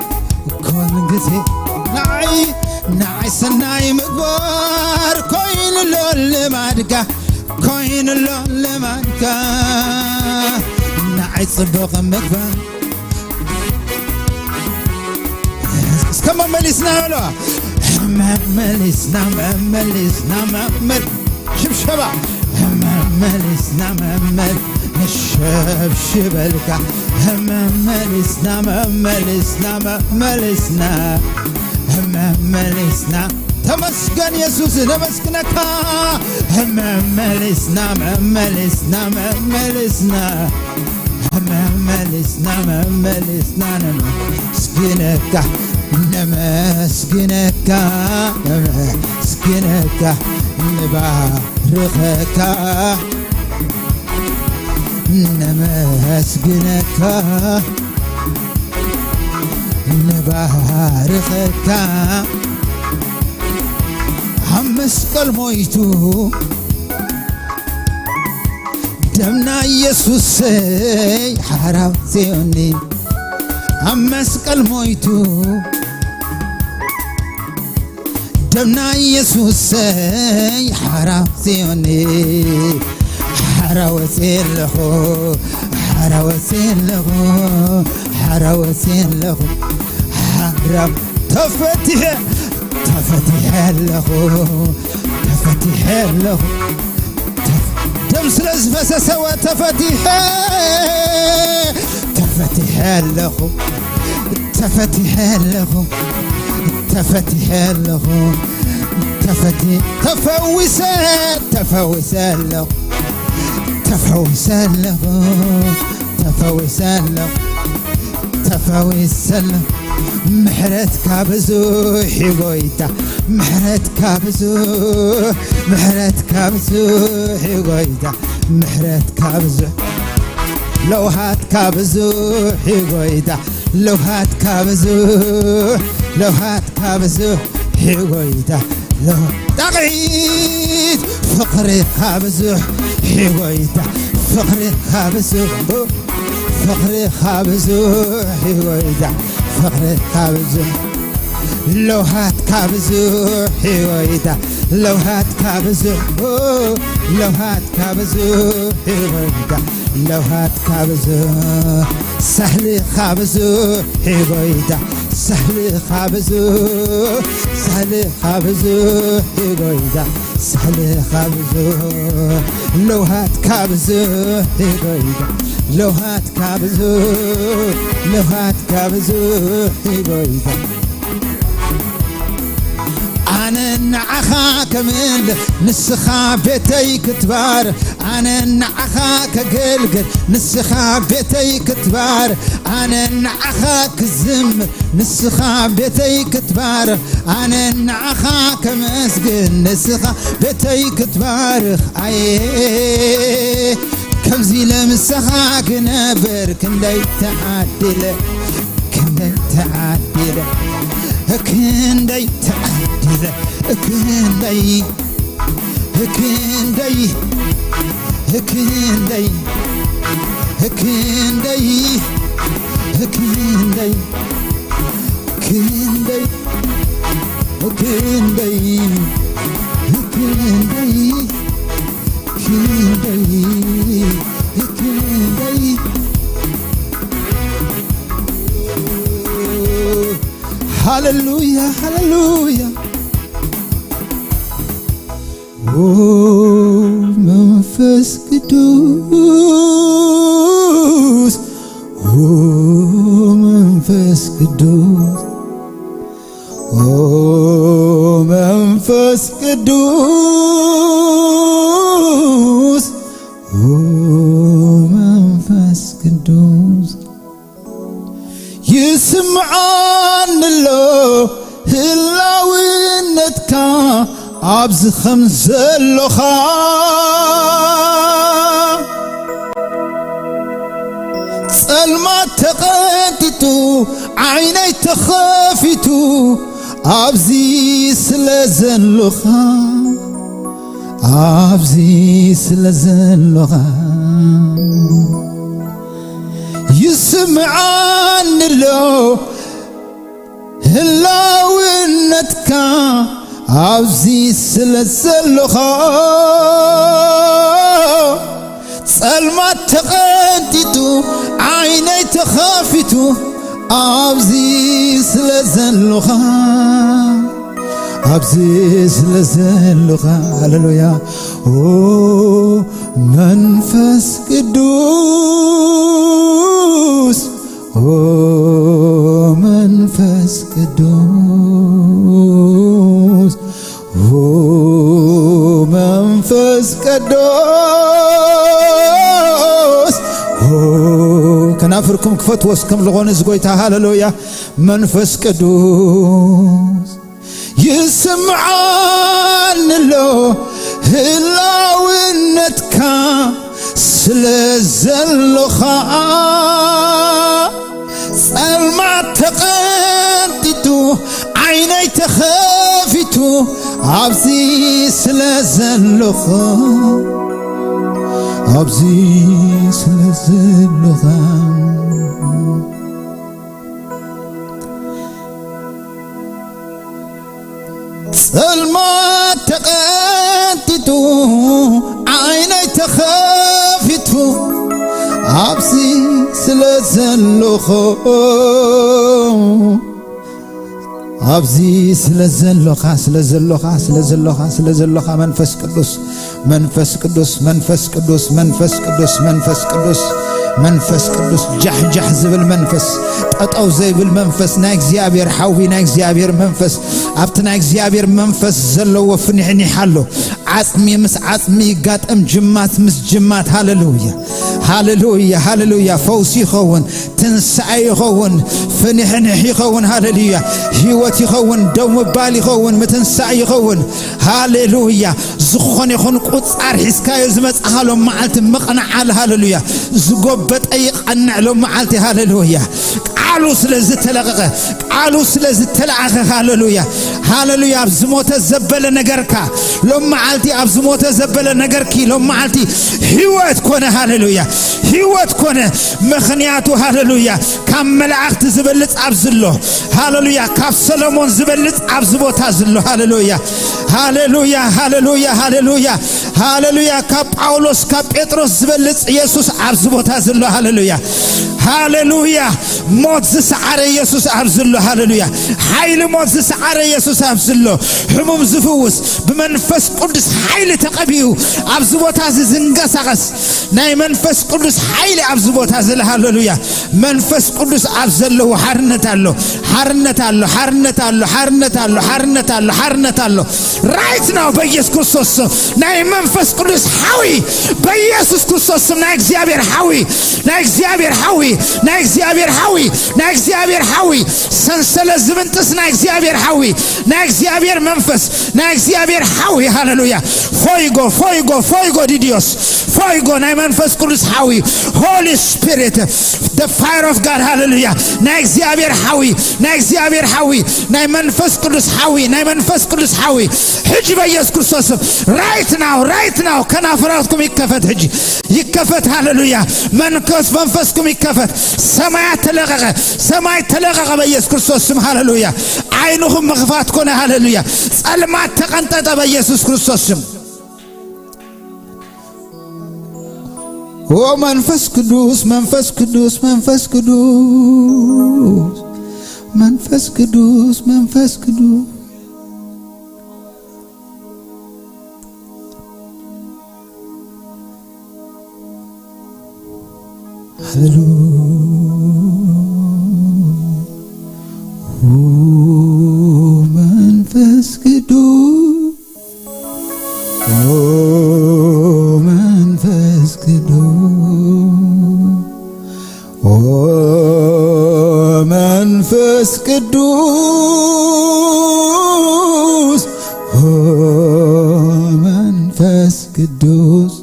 ኩን ግዜ ንዓይ ንዓይ ሰናይ ምግባር ኮይኑ ሎ ልማድካ ኮይኑ ሎ ልማድካ ንዓይ ጽቡቕ ምግባር እስከ መመሊስና በለዋ መመሊስና መመሊስና መመል ሽብሸባ መመሊስና መመል ንሸብሽበልካ መመሊስና መመሊስና መመሊስና መመሊስና ተመስገን የሱስ ነመስግነካ መመሊስና መመሊስና መመሊስና መመሊስና መመሊስና ነመስግነካ ነመስግነካ ነመስግነካ ንባርኸካ ነመስግነካ ንባርኸካ ኣብ መስቀል ሞይቱ ደምና ኢየሱሰይ ሓራው ጽዮኒ ኣብ መስቀል ሞይቱ ደምና ኢየሱሰይ ሓራው ጽዮኒ ሓራ ወፅየ ኣለኹ ሓራወሴ ኣለኹ፣ ሓራወሴ ኣለኹ፣ ሓራ ተፈቲሐ፣ ተፈቲሐ ኣለኹ፣ ተፈቲሐ ኣለኹ። ተፍ-፣ ደም ስለ ዝፈሰሰ ተፈቲሐ፣ ተፈቲሐ ኣለኹ፣ ተፈቲሐ ኣለኹ፣ ተፈቲሐ ኣለኹ፣ ተፈቲ-፣ ተፈዊሰ፣ ተፈዊሰ ኣለኹ፣ ተፈዊሰ ኣለኹ፣ ተፈዊሰ ኣለኹ፣ ተፈዊሰ ኣለኹ። ምሕረትካ ብዙሕ እዩ ጎይታ፣ ምሕረትካ ብዙሕ፣ ምሕረትካ ብዙሕ እዩ ጎይታ፣ ምሕረትካ ብዙሕ፣ ለውሃትካ ብዙሕ እዩ ጎይታ፣ ለውሃትካ ብዙሕ፣ ለውሃትካ ብዙሕ እዩ ጎይታ፣ ለውሃ ጣቕዒት ፍቕርኻ ብዙሕ እዩ ጎይታ፣ ፍቕርኻ ብዙሕ፣ ፍቕርኻ ብዙሕ እዩ ጎይታ፣ ፍቕርኻ ብዙሕ፣ ለውሃትካ ብዙሕ እዩ ጎይታ፣ ለውሃትካ ብዙሕ፣ ለውሃትካ ብዙሕ እዩ ጎይታ፣ ለውሃትካ ብዙሕ፣ ሳህልኻ ብዙሕ እዩ ጎይታ፣ ሳህልኻ ብዙሕ፣ ሳህልኻ ብዙሕ እዩ ጎይታ፣ ሳህልኻ ብዙሕ፣ ለውሃትካ ብዙሕ እዩ ጎይታ፣ ለውሃትካ ብዙሕ፣ ለውሃትካ ብዙሕ እዩ ጎይታ። ኣነ ንዓኻ ከምልኽ ንስኻ ቤተይ ክትባር፣ ኣነ ንዓኻ ከገልግል ንስኻ ቤተይ ክትባር፣ ኣነ ንዓኻ ክዝምር ንስኻ ቤተይ ክትባርኽ፣ ኣነ ንዓኻ ከመስግን ንስኻ ቤተይ ክትባርኽ። ኣየ ከምዚ ለምሳኻ ክነብር ክንደይ ተዓዲለ፣ ክንደይ ተዓዲለ፣ ክንደይ ተዓዲለ፣ ክንደይ፣ ክንደይ፣ ክንደይ፣ ክንደይ፣ ክንደይ፣ ክንደይ፣ ክንደይ፣ ክንደይ፣ ክንደይ፣ ክንደይ። ሃሌሉያ፣ ሃሌሉያ። ኦ መንፈስ ቅዱስ፣ ኦ መንፈስ ቅዱስ፣ ኦ መንፈስ ቅዱስ፣ ኦ መንፈስ ቅዱስ፣ ይስምዓኒ ኣሎ ህላውነትካ ኣብዚ ከም ዘሎኻ። ጸልማት ተቐንጢጡ ዓይነይ ተኸፊቱ ኣብዚ ስለ ዘሎኻ፣ ኣብዚ ስለ ዘሎኻ ይስምዓኒ ኣሎ ህላውነትካ ኣብዚ ስለ ዘሎኻ። ጸልማት ተቐንጢጡ ዓይነይ ተኸፊቱ ኣብዚ ስለ ዘሎኻ፣ ኣብዚ ስለ ዘሎኻ። ሃሌሉያ። ኦ መንፈስ ቅዱስ፣ ኦ መንፈስ ቅዱስ፣ ኦ መንፈስ ቅዱስ፣ ኦ ከናፍርኩም ክፈትዎ እስከም ዝኾነ እዚ ጎይታ። ሃሌሉያ። መንፈስ ቅዱስ ይስምዓኒ ኣሎ ህላውነትካ ስለ ዘሎኻ። ጸልማት ተቐንጢጡ ዓይነይ ተኸፊቱ ኣብዚ ስለ ዘሎኻ፣ ኣብዚ ስለ ዘሎኻ። ጸልማት ተቐንጢጡ ዓይነይ ተኸፊቱ ኣብዚ ስለ ዘለኹ፣ ኣብዚ ስለ ዘለኻ፣ ስለ ዘለኻ፣ ስለ ዘለኻ፣ ስለ ዘለኻ መንፈስ ቅዱስ፣ መንፈስ ቅዱስ፣ መንፈስ ቅዱስ፣ መንፈስ ቅዱስ፣ መንፈስ ቅዱስ፣ መንፈስ ቅዱስ፣ ጃሕጃሕ ዝብል መንፈስ፣ ጠጠው ዘይብል መንፈስ፣ ናይ እግዚኣብሔር ሓዊ፣ ናይ እግዚኣብሔር መንፈስ፣ ኣብቲ ናይ እግዚኣብሔር መንፈስ ዘለዎ ፍንሕኒሕ ኣሎ። ዓጽሚ ምስ ዓጽሚ ይጋጠም፣ ጅማት ምስ ጅማት። ሃሌሉያ፣ ሃሌሉያ፣ ሃሌሉያ። ፈውሲ ይኸውን፣ ትንሳኤ ይኸውን፣ ፍንሕንሕ ይኸውን። ሃሌሉያ። ህይወት ይኸውን፣ ደው ምባል ይኸውን፣ ምትንሳእ ይኸውን። ሃሌሉያ። ዝኾነ ይኹን ቁጻር ሒዝካዮ ዝመጻኻ ሎም መዓልቲ ምቕናዓል። ሃሌሉያ። ዝጎበጠ ይቐንዕ ሎም መዓልቲ። ሃሌሉያ። ቃሉ ስለ ዝተለቐቐ፣ ቃሉ ስለ ዝተለኣኸ። ሃሌሉያ፣ ሃሌሉያ። ኣብ ዝሞተ ዘበለ ነገርካ ሎም መዓልቲ፣ ኣብ ዝሞተ ዘበለ ነገርኪ ሎም መዓልቲ ህይወት ኮነ። ሃሌሉያ፣ ህይወት ኮነ። ምኽንያቱ፣ ሃሌሉያ፣ ካብ መላእኽቲ ዝበልጽ ኣብዚ ኣሎ። ሃሌሉያ፣ ካብ ሰሎሞን ዝበልጽ ኣብዚ ቦታ ዘሎ። ሃሌሉያ፣ ሃሌሉያ፣ ሃሌሉያ፣ ሃሌሉያ፣ ሃሌሉያ። ካብ ጳውሎስ፣ ካብ ጴጥሮስ ዝበልጽ ኢየሱስ ኣብዚ ቦታ ዘሎ። ሃሌሉያ፣ ሃሌሉያ። ሞት ዝሰዓረ ኢየሱስ ኣብዚ ኣሎ። ሃሌሉያ። ሓይሊ ሞት ዝሰዓረ ኢየሱስ ኣብዚ ኣሎ። ሕሙም ዝፍውስ፣ ብመንፈስ ቅዱስ ሓይሊ ተቐቢኡ ኣብዚ ቦታ እዚ ዝንቀሳቐስ ናይ መንፈስ ቅዱስ ሓይሊ ኣብዚ ቦታ እዚ ኣሎ። ሃሌሉያ። መንፈስ ቅዱስ ኣብ ዘለዎ ሓርነት ኣሎ፣ ሓርነት ኣሎ፣ ሓርነት ኣሎ፣ ሓርነት ኣሎ፣ ሓርነት ኣሎ፣ ሓርነት ኣሎ። Right now በኢየሱስ ክርስቶስ ስም ናይ መንፈስ ቅዱስ ሓዊ፣ በኢየሱስ ክርስቶስ ስም ናይ እግዚኣብሔር ሓዊ፣ ናይ እግዚኣብሔር ሓዊ፣ ናይ እግዚኣብሔር ሓዊ፣ ናይ እግዚኣብሔር ሓዊ፣ ሰንሰለት ዝብንጥስ ናይ እግዚኣብሔር ሓዊ፣ ናይ እግዚኣብሔር መንፈስ፣ ናይ እግዚኣብሔር ሓዊ። ሃሌሉያ። ፎይጎ፣ ፎይጎ፣ ፎይጎ ዲዲዮስ፣ ፎይጎ ናይ መንፈስ ቅዱስ ሓዊ። Holy Spirit, the fire of God. ሃሌሉያ። ናይ እግዚኣብሔር ሓዊ፣ ናይ እግዚኣብሔር ሓዊ፣ ናይ መንፈስ ቅዱስ ሓዊ፣ ናይ መንፈስ ቅዱስ ሓዊ። ሕጂ በኢየሱስ ክርስቶስ ስም፣ right now, right now፣ ከናፍራትኩም ይከፈት ሕጂ። ይከፈት። ሃሌሉያ። መንፈስ፣ መንፈስኩም ይከፈት። ሰማያት ተለቀቐ። ሰማይ ተለቀቐ በኢየሱስ ክርስቶስ ስም። ሃሌሉያ። ዓይንኹም ምኽፋት ኮነ። ሃሌሉያ። ጸልማት ተቐንጠጠ በኢየሱስ ክርስቶስ ስም። ኦ መንፈስ ቅዱስ፣ መንፈስ ቅዱስ፣ መንፈስ ቅዱስ፣ መንፈስ ቅዱስ፣ መንፈስ ቅዱስ። ሃሌሉያ። ኦ መንፈስ ቅዱስ፣ ኦ መንፈስ ቅዱስ፣ ኦ መንፈስ ቅዱስ፣ ኦ መንፈስ ቅዱስ፣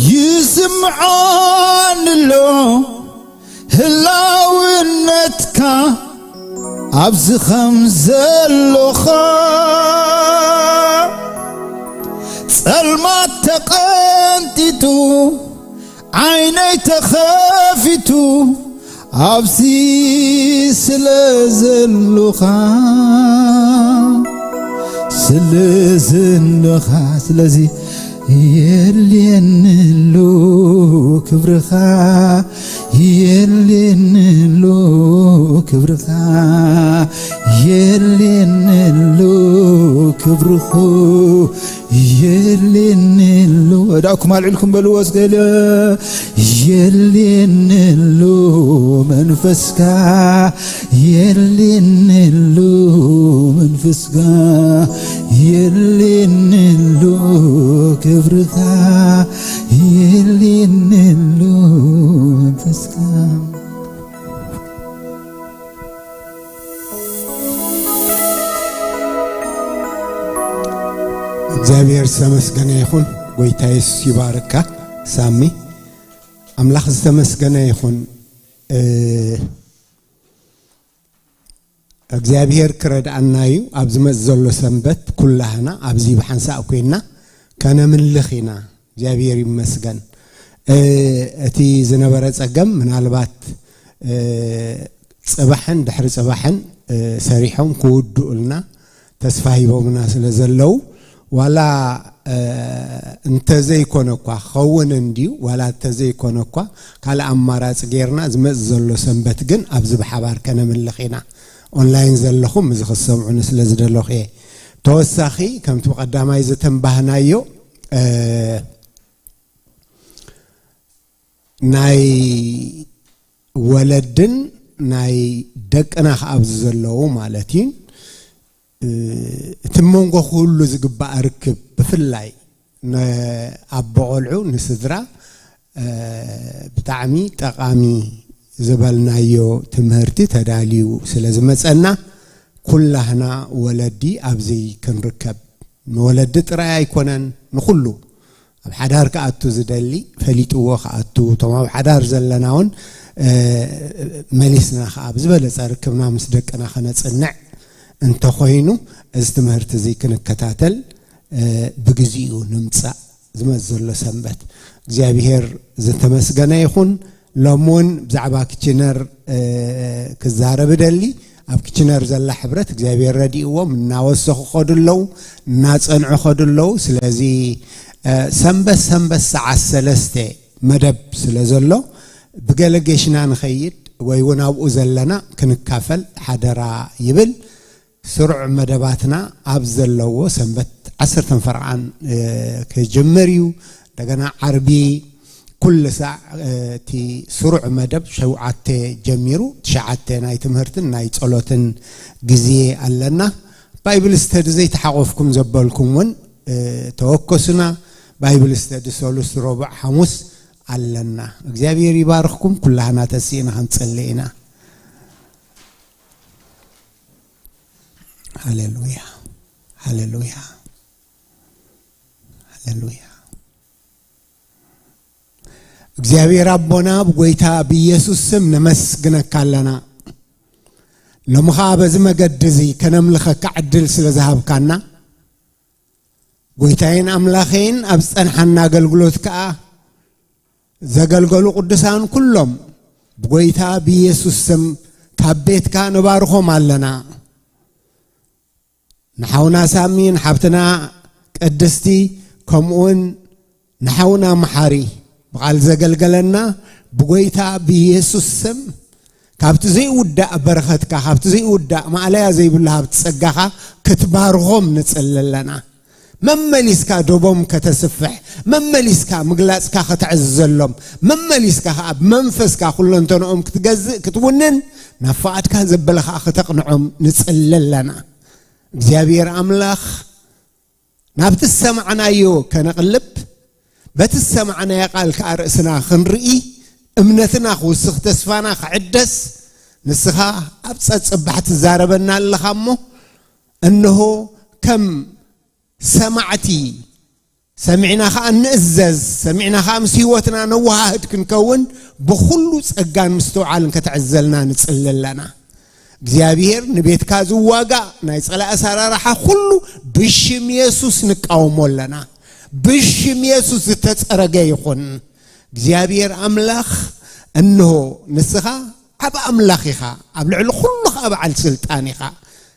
ይስምዓኒ ኣሎ ህላውነትካ ኣብዚ ከም ዘሎኻ። ጸልማት ተቐንጢጡ፣ ዓይነይ ተኸፊቱ፣ ኣብዚ ስለ ዘሎኻ፣ ስለ ዘሎኻ። ስለዚ የልየኒ ኣሎ ክብርኻ፣ የልየኒ ኣሎ ክብርኻ፣ የልየኒ ኣሎ ክብርኹ፣ የልየኒ ኣሎ። እዳኩም ኣልዕልኩም በልዎ እስከ። የልየኒ ኣሎ መንፈስካ፣ የልየኒ ኣሎ መንፈስካ፣ የልየኒ ኣሎ ክብርኻ፣ የልየኒ ኣሎ መንፈስካ። እግዚኣብሔር ዝተመስገነ ይኹን። ጎይታ የሱስ ይባርካ ሳሚ። ኣምላኽ ዝተመስገነ ይኹን። እ፣ እግዚኣብሔር ክረድኣና እዩ። ኣብ ዝመጽእ ዘሎ ሰንበት ኩላህና ኣብዚ ብሓንሳእ ኮይንና ከነምልኽ ኢና። እግዚኣብሔር ይመስገን። እ፣ እቲ ዝነበረ ጸገም ምናልባት፣ እ፣ ጽባሕን ድሕሪ ጽባሕን፣ እ፣ ሰሪሖም ክውድኡልና ተስፋ ሂቦምና ስለ ዘለዉ፣ ዋላ እንተዘይኮነ እኳ ክኸውን እንድዩ፣ ዋላ እንተዘይኮነ እኳ ካልእ ኣማራፂ ጌርና ዝመፅ ዘሎ ሰንበት ግን ኣብዚ ብሓባር ከነምልኽ ኢና። ኦንላይን ዘለኹም እዚ ክትሰምዑኒ ስለ ዝደለኹ እየ። ተወሳኺ ከምቲ ብቐዳማይ ዝተንባህናዮ ናይ ወለድን ናይ ደቅና ከኣ ኣብዚ ዘለዉ ማለት እዩ። እቲ መንጎ ክህሉ ዝግባእ ርክብ ብፍላይ ንኣቦ ቆልዑ ንስድራ ብጣዕሚ ጠቓሚ ዝበልናዮ ትምህርቲ ተዳልዩ ስለ ዝመጸና ኩላህና ወለዲ ኣብዚ ክንርከብ ንወለዲ ጥራይ ኣይኮነን ንኹሉ ኣብ ሓዳር ክኣቱ ዝደሊ ፈሊጥዎ ክኣቱ እቶም ኣብ ሓዳር ዘለና እውን መሊስና ከዓ ብዝበለፀ ርክብና ምስ ደቅና ከነፅንዕ እንተኮይኑ እዚ ትምህርቲ እዚ ክንከታተል ብግዚኡ ንምፃእ ዝመፅ ዘሎ ሰንበት እግዚኣብሔር ዝተመስገነ ይኹን። ሎም እውን ብዛዕባ ክችነር ክዛረብ እደሊ ኣብ ክችነር ዘላ ሕብረት እግዚኣብሔር ረድእዎም እናወሰኹ ከዱ ኣለዉ እናፀንዑ ከዱ ኣለዉ። ስለዚ ሰንበት ሰንበት ሰዓት ሰለስተ መደብ ስለ ዘሎ ብገለ ጌሽና ንኸይድ ወይ እውን ኣብኡ ዘለና ክንካፈል ሓደራ ይብል። ስሩዕ መደባትና ኣብ ዘለዎ ሰንበት ዓሰርተ ፈረቓን ክጅምር እዩ። እንደገና ዓርቢ ኩሉ ሳዕ እቲ ስሩዕ መደብ ሸውዓተ ጀሚሩ ትሽዓተ ናይ ትምህርትን ናይ ጸሎትን ግዜ ኣለና። ባይብል ስተዲ ዘይተሓቆፍኩም ዘበልኩም እውን ተወከሱና። ባይብል ስተዲ ሰሉስ፣ ረቡዕ፣ ሓሙስ ኣለና። እግዚኣብሔር ይባርኽኩም። ኩላህና ተሲእና ክንጽሊ ኢና። ሃሌሉያ፣ ሃሌሉያ፣ ሃሌሉያ። እግዚኣብሔር ኣቦና ብጎይታ ብኢየሱስ ስም ነመስግነካ ኣለና። ሎሚ ኸዓ በዚ መገዲ እዚ ከነምልኸካ ዕድል ስለ ዝሃብካና፣ ጎይታዬን ኣምላኸይን ኣብ ዝጸንሓና ኣገልግሎት ከኣ ዘገልገሉ ቅዱሳን ኩሎም ብጎይታ ብኢየሱስ ስም ካብ ቤትካ ንባርኾም ኣለና። ንሓውና ሳሚ፣ ንሓብትና ቅድስቲ፣ ከምኡውን ንሓውና መሓሪ ብቓል ዘገልገለና ብጎይታ ብኢየሱስ ስም ካብቲ ዘይውዳእ በረኸትካ፣ ካብቲ ዘይውዳእ ማእለያ ዘይብሉ ሃብቲ ጸጋኻ ክትባርኾም ንጽሊ ኣለና። መመሊስካ ዶቦም ከተስፍሕ፣ መመሊስካ ምግላጽካ ከተዕዝዘሎም፣ መመሊስካ ከኣ ብመንፈስካ ኩለንተንኦም ክትገዝእ ክትውንን ናብ ፍቓድካ ዘበለ ከኣ ከተቕንዖም ንጽሊ ኣለና። እግዚኣብሔር ኣምላኽ ናብቲ ዝሰማዕናዮ ከነቕልብ፣ በቲ ዝሰማዕናዮ ቃል ከኣ ርእስና ክንርኢ፣ እምነትና ክውስኽ፣ ተስፋና ክዕደስ፣ ንስኻ ኣብ ጸጽባሕ ትዛረበና ኣለኻ እሞ፣ እንሆ ከም ሰማዕቲ ሰሚዕና ከኣ ንእዘዝ፣ ሰሚዕና ከኣ ምስ ህይወትና ነወሃህድ ክንከውን ብኹሉ ጸጋን ምስትውዓልን ከተዕዘልና ንጽሊ ኣለና። እግዚኣብሔር ንቤትካ ዝዋጋእ ናይ ጸላኢ ኣሰራርሓ ኩሉ ብሽም የሱስ ንቃወሞ ኣለና። ብሽም የሱስ ዝተጸረገ ይኹን። እግዚኣብሔር ኣምላኽ እንሆ ንስኻ ዓብ ኣምላኽ ኢኻ፣ ኣብ ልዕሊ ኩሉ ኸኣ በዓል ስልጣን ኢኻ።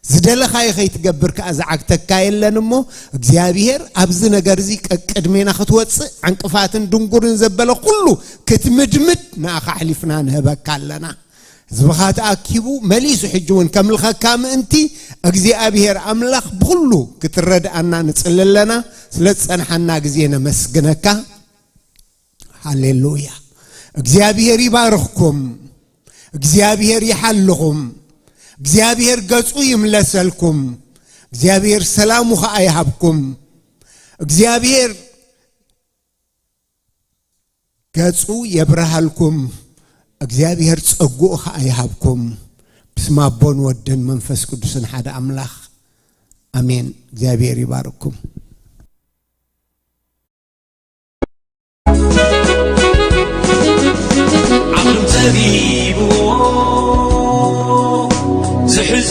ዝደለኻዮ ከይትገብር ከኣ ዝዓግተካ የለን እሞ እግዚኣብሔር ኣብዚ ነገር እዚ ቀቅድሜና ክትወጽእ ዕንቅፋትን ድንጉርን ዘበለ ኩሉ ክትምድምድ ንኣኻ ኣሕሊፍና ንህበካ ኣለና። ህዝብኻ ተኣኪቡ መሊሱ ሕጂ እውን ከምልኸካ ምእንቲ እግዚኣብሔር ኣምላኽ ብኹሉ ክትረድኣና ንጽሊ ኣለና። ስለ ዝጸንሓና ግዜ ነመስግነካ። ሃሌሉያ። እግዚኣብሔር ይባርኽኩም። እግዚኣብሔር ይሓልኹም። እግዚኣብሔር ገጹ ይምለሰልኩም። እግዚኣብሔር ሰላሙ ኸኣ ይሃብኩም። እግዚኣብሔር ገጹ የብርሃልኩም። እግዚኣብሔር ጸጉኡ ኸኣ ይሃብኩም። ብስም ኣቦን ወድን መንፈስ ቅዱስን ሓደ ኣምላኽ ኣሜን። እግዚኣብሔር ይባርኩም። ዓቕሉ ጸቢብዎ ዝሕዞ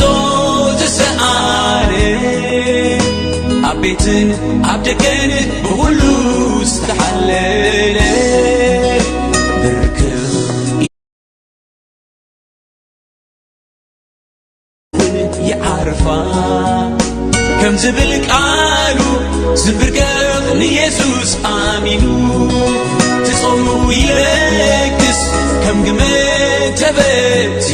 ዝሰኣነ ኣብ ቤትን ኣብ ደገን ብኹሉ ዝተሓለለ ብርክብ ይዓርፋ ከም ዝብል ቃሉ ዝንብርከኽ ትጾሙ ይለግስ ከም ግመ ተበቲ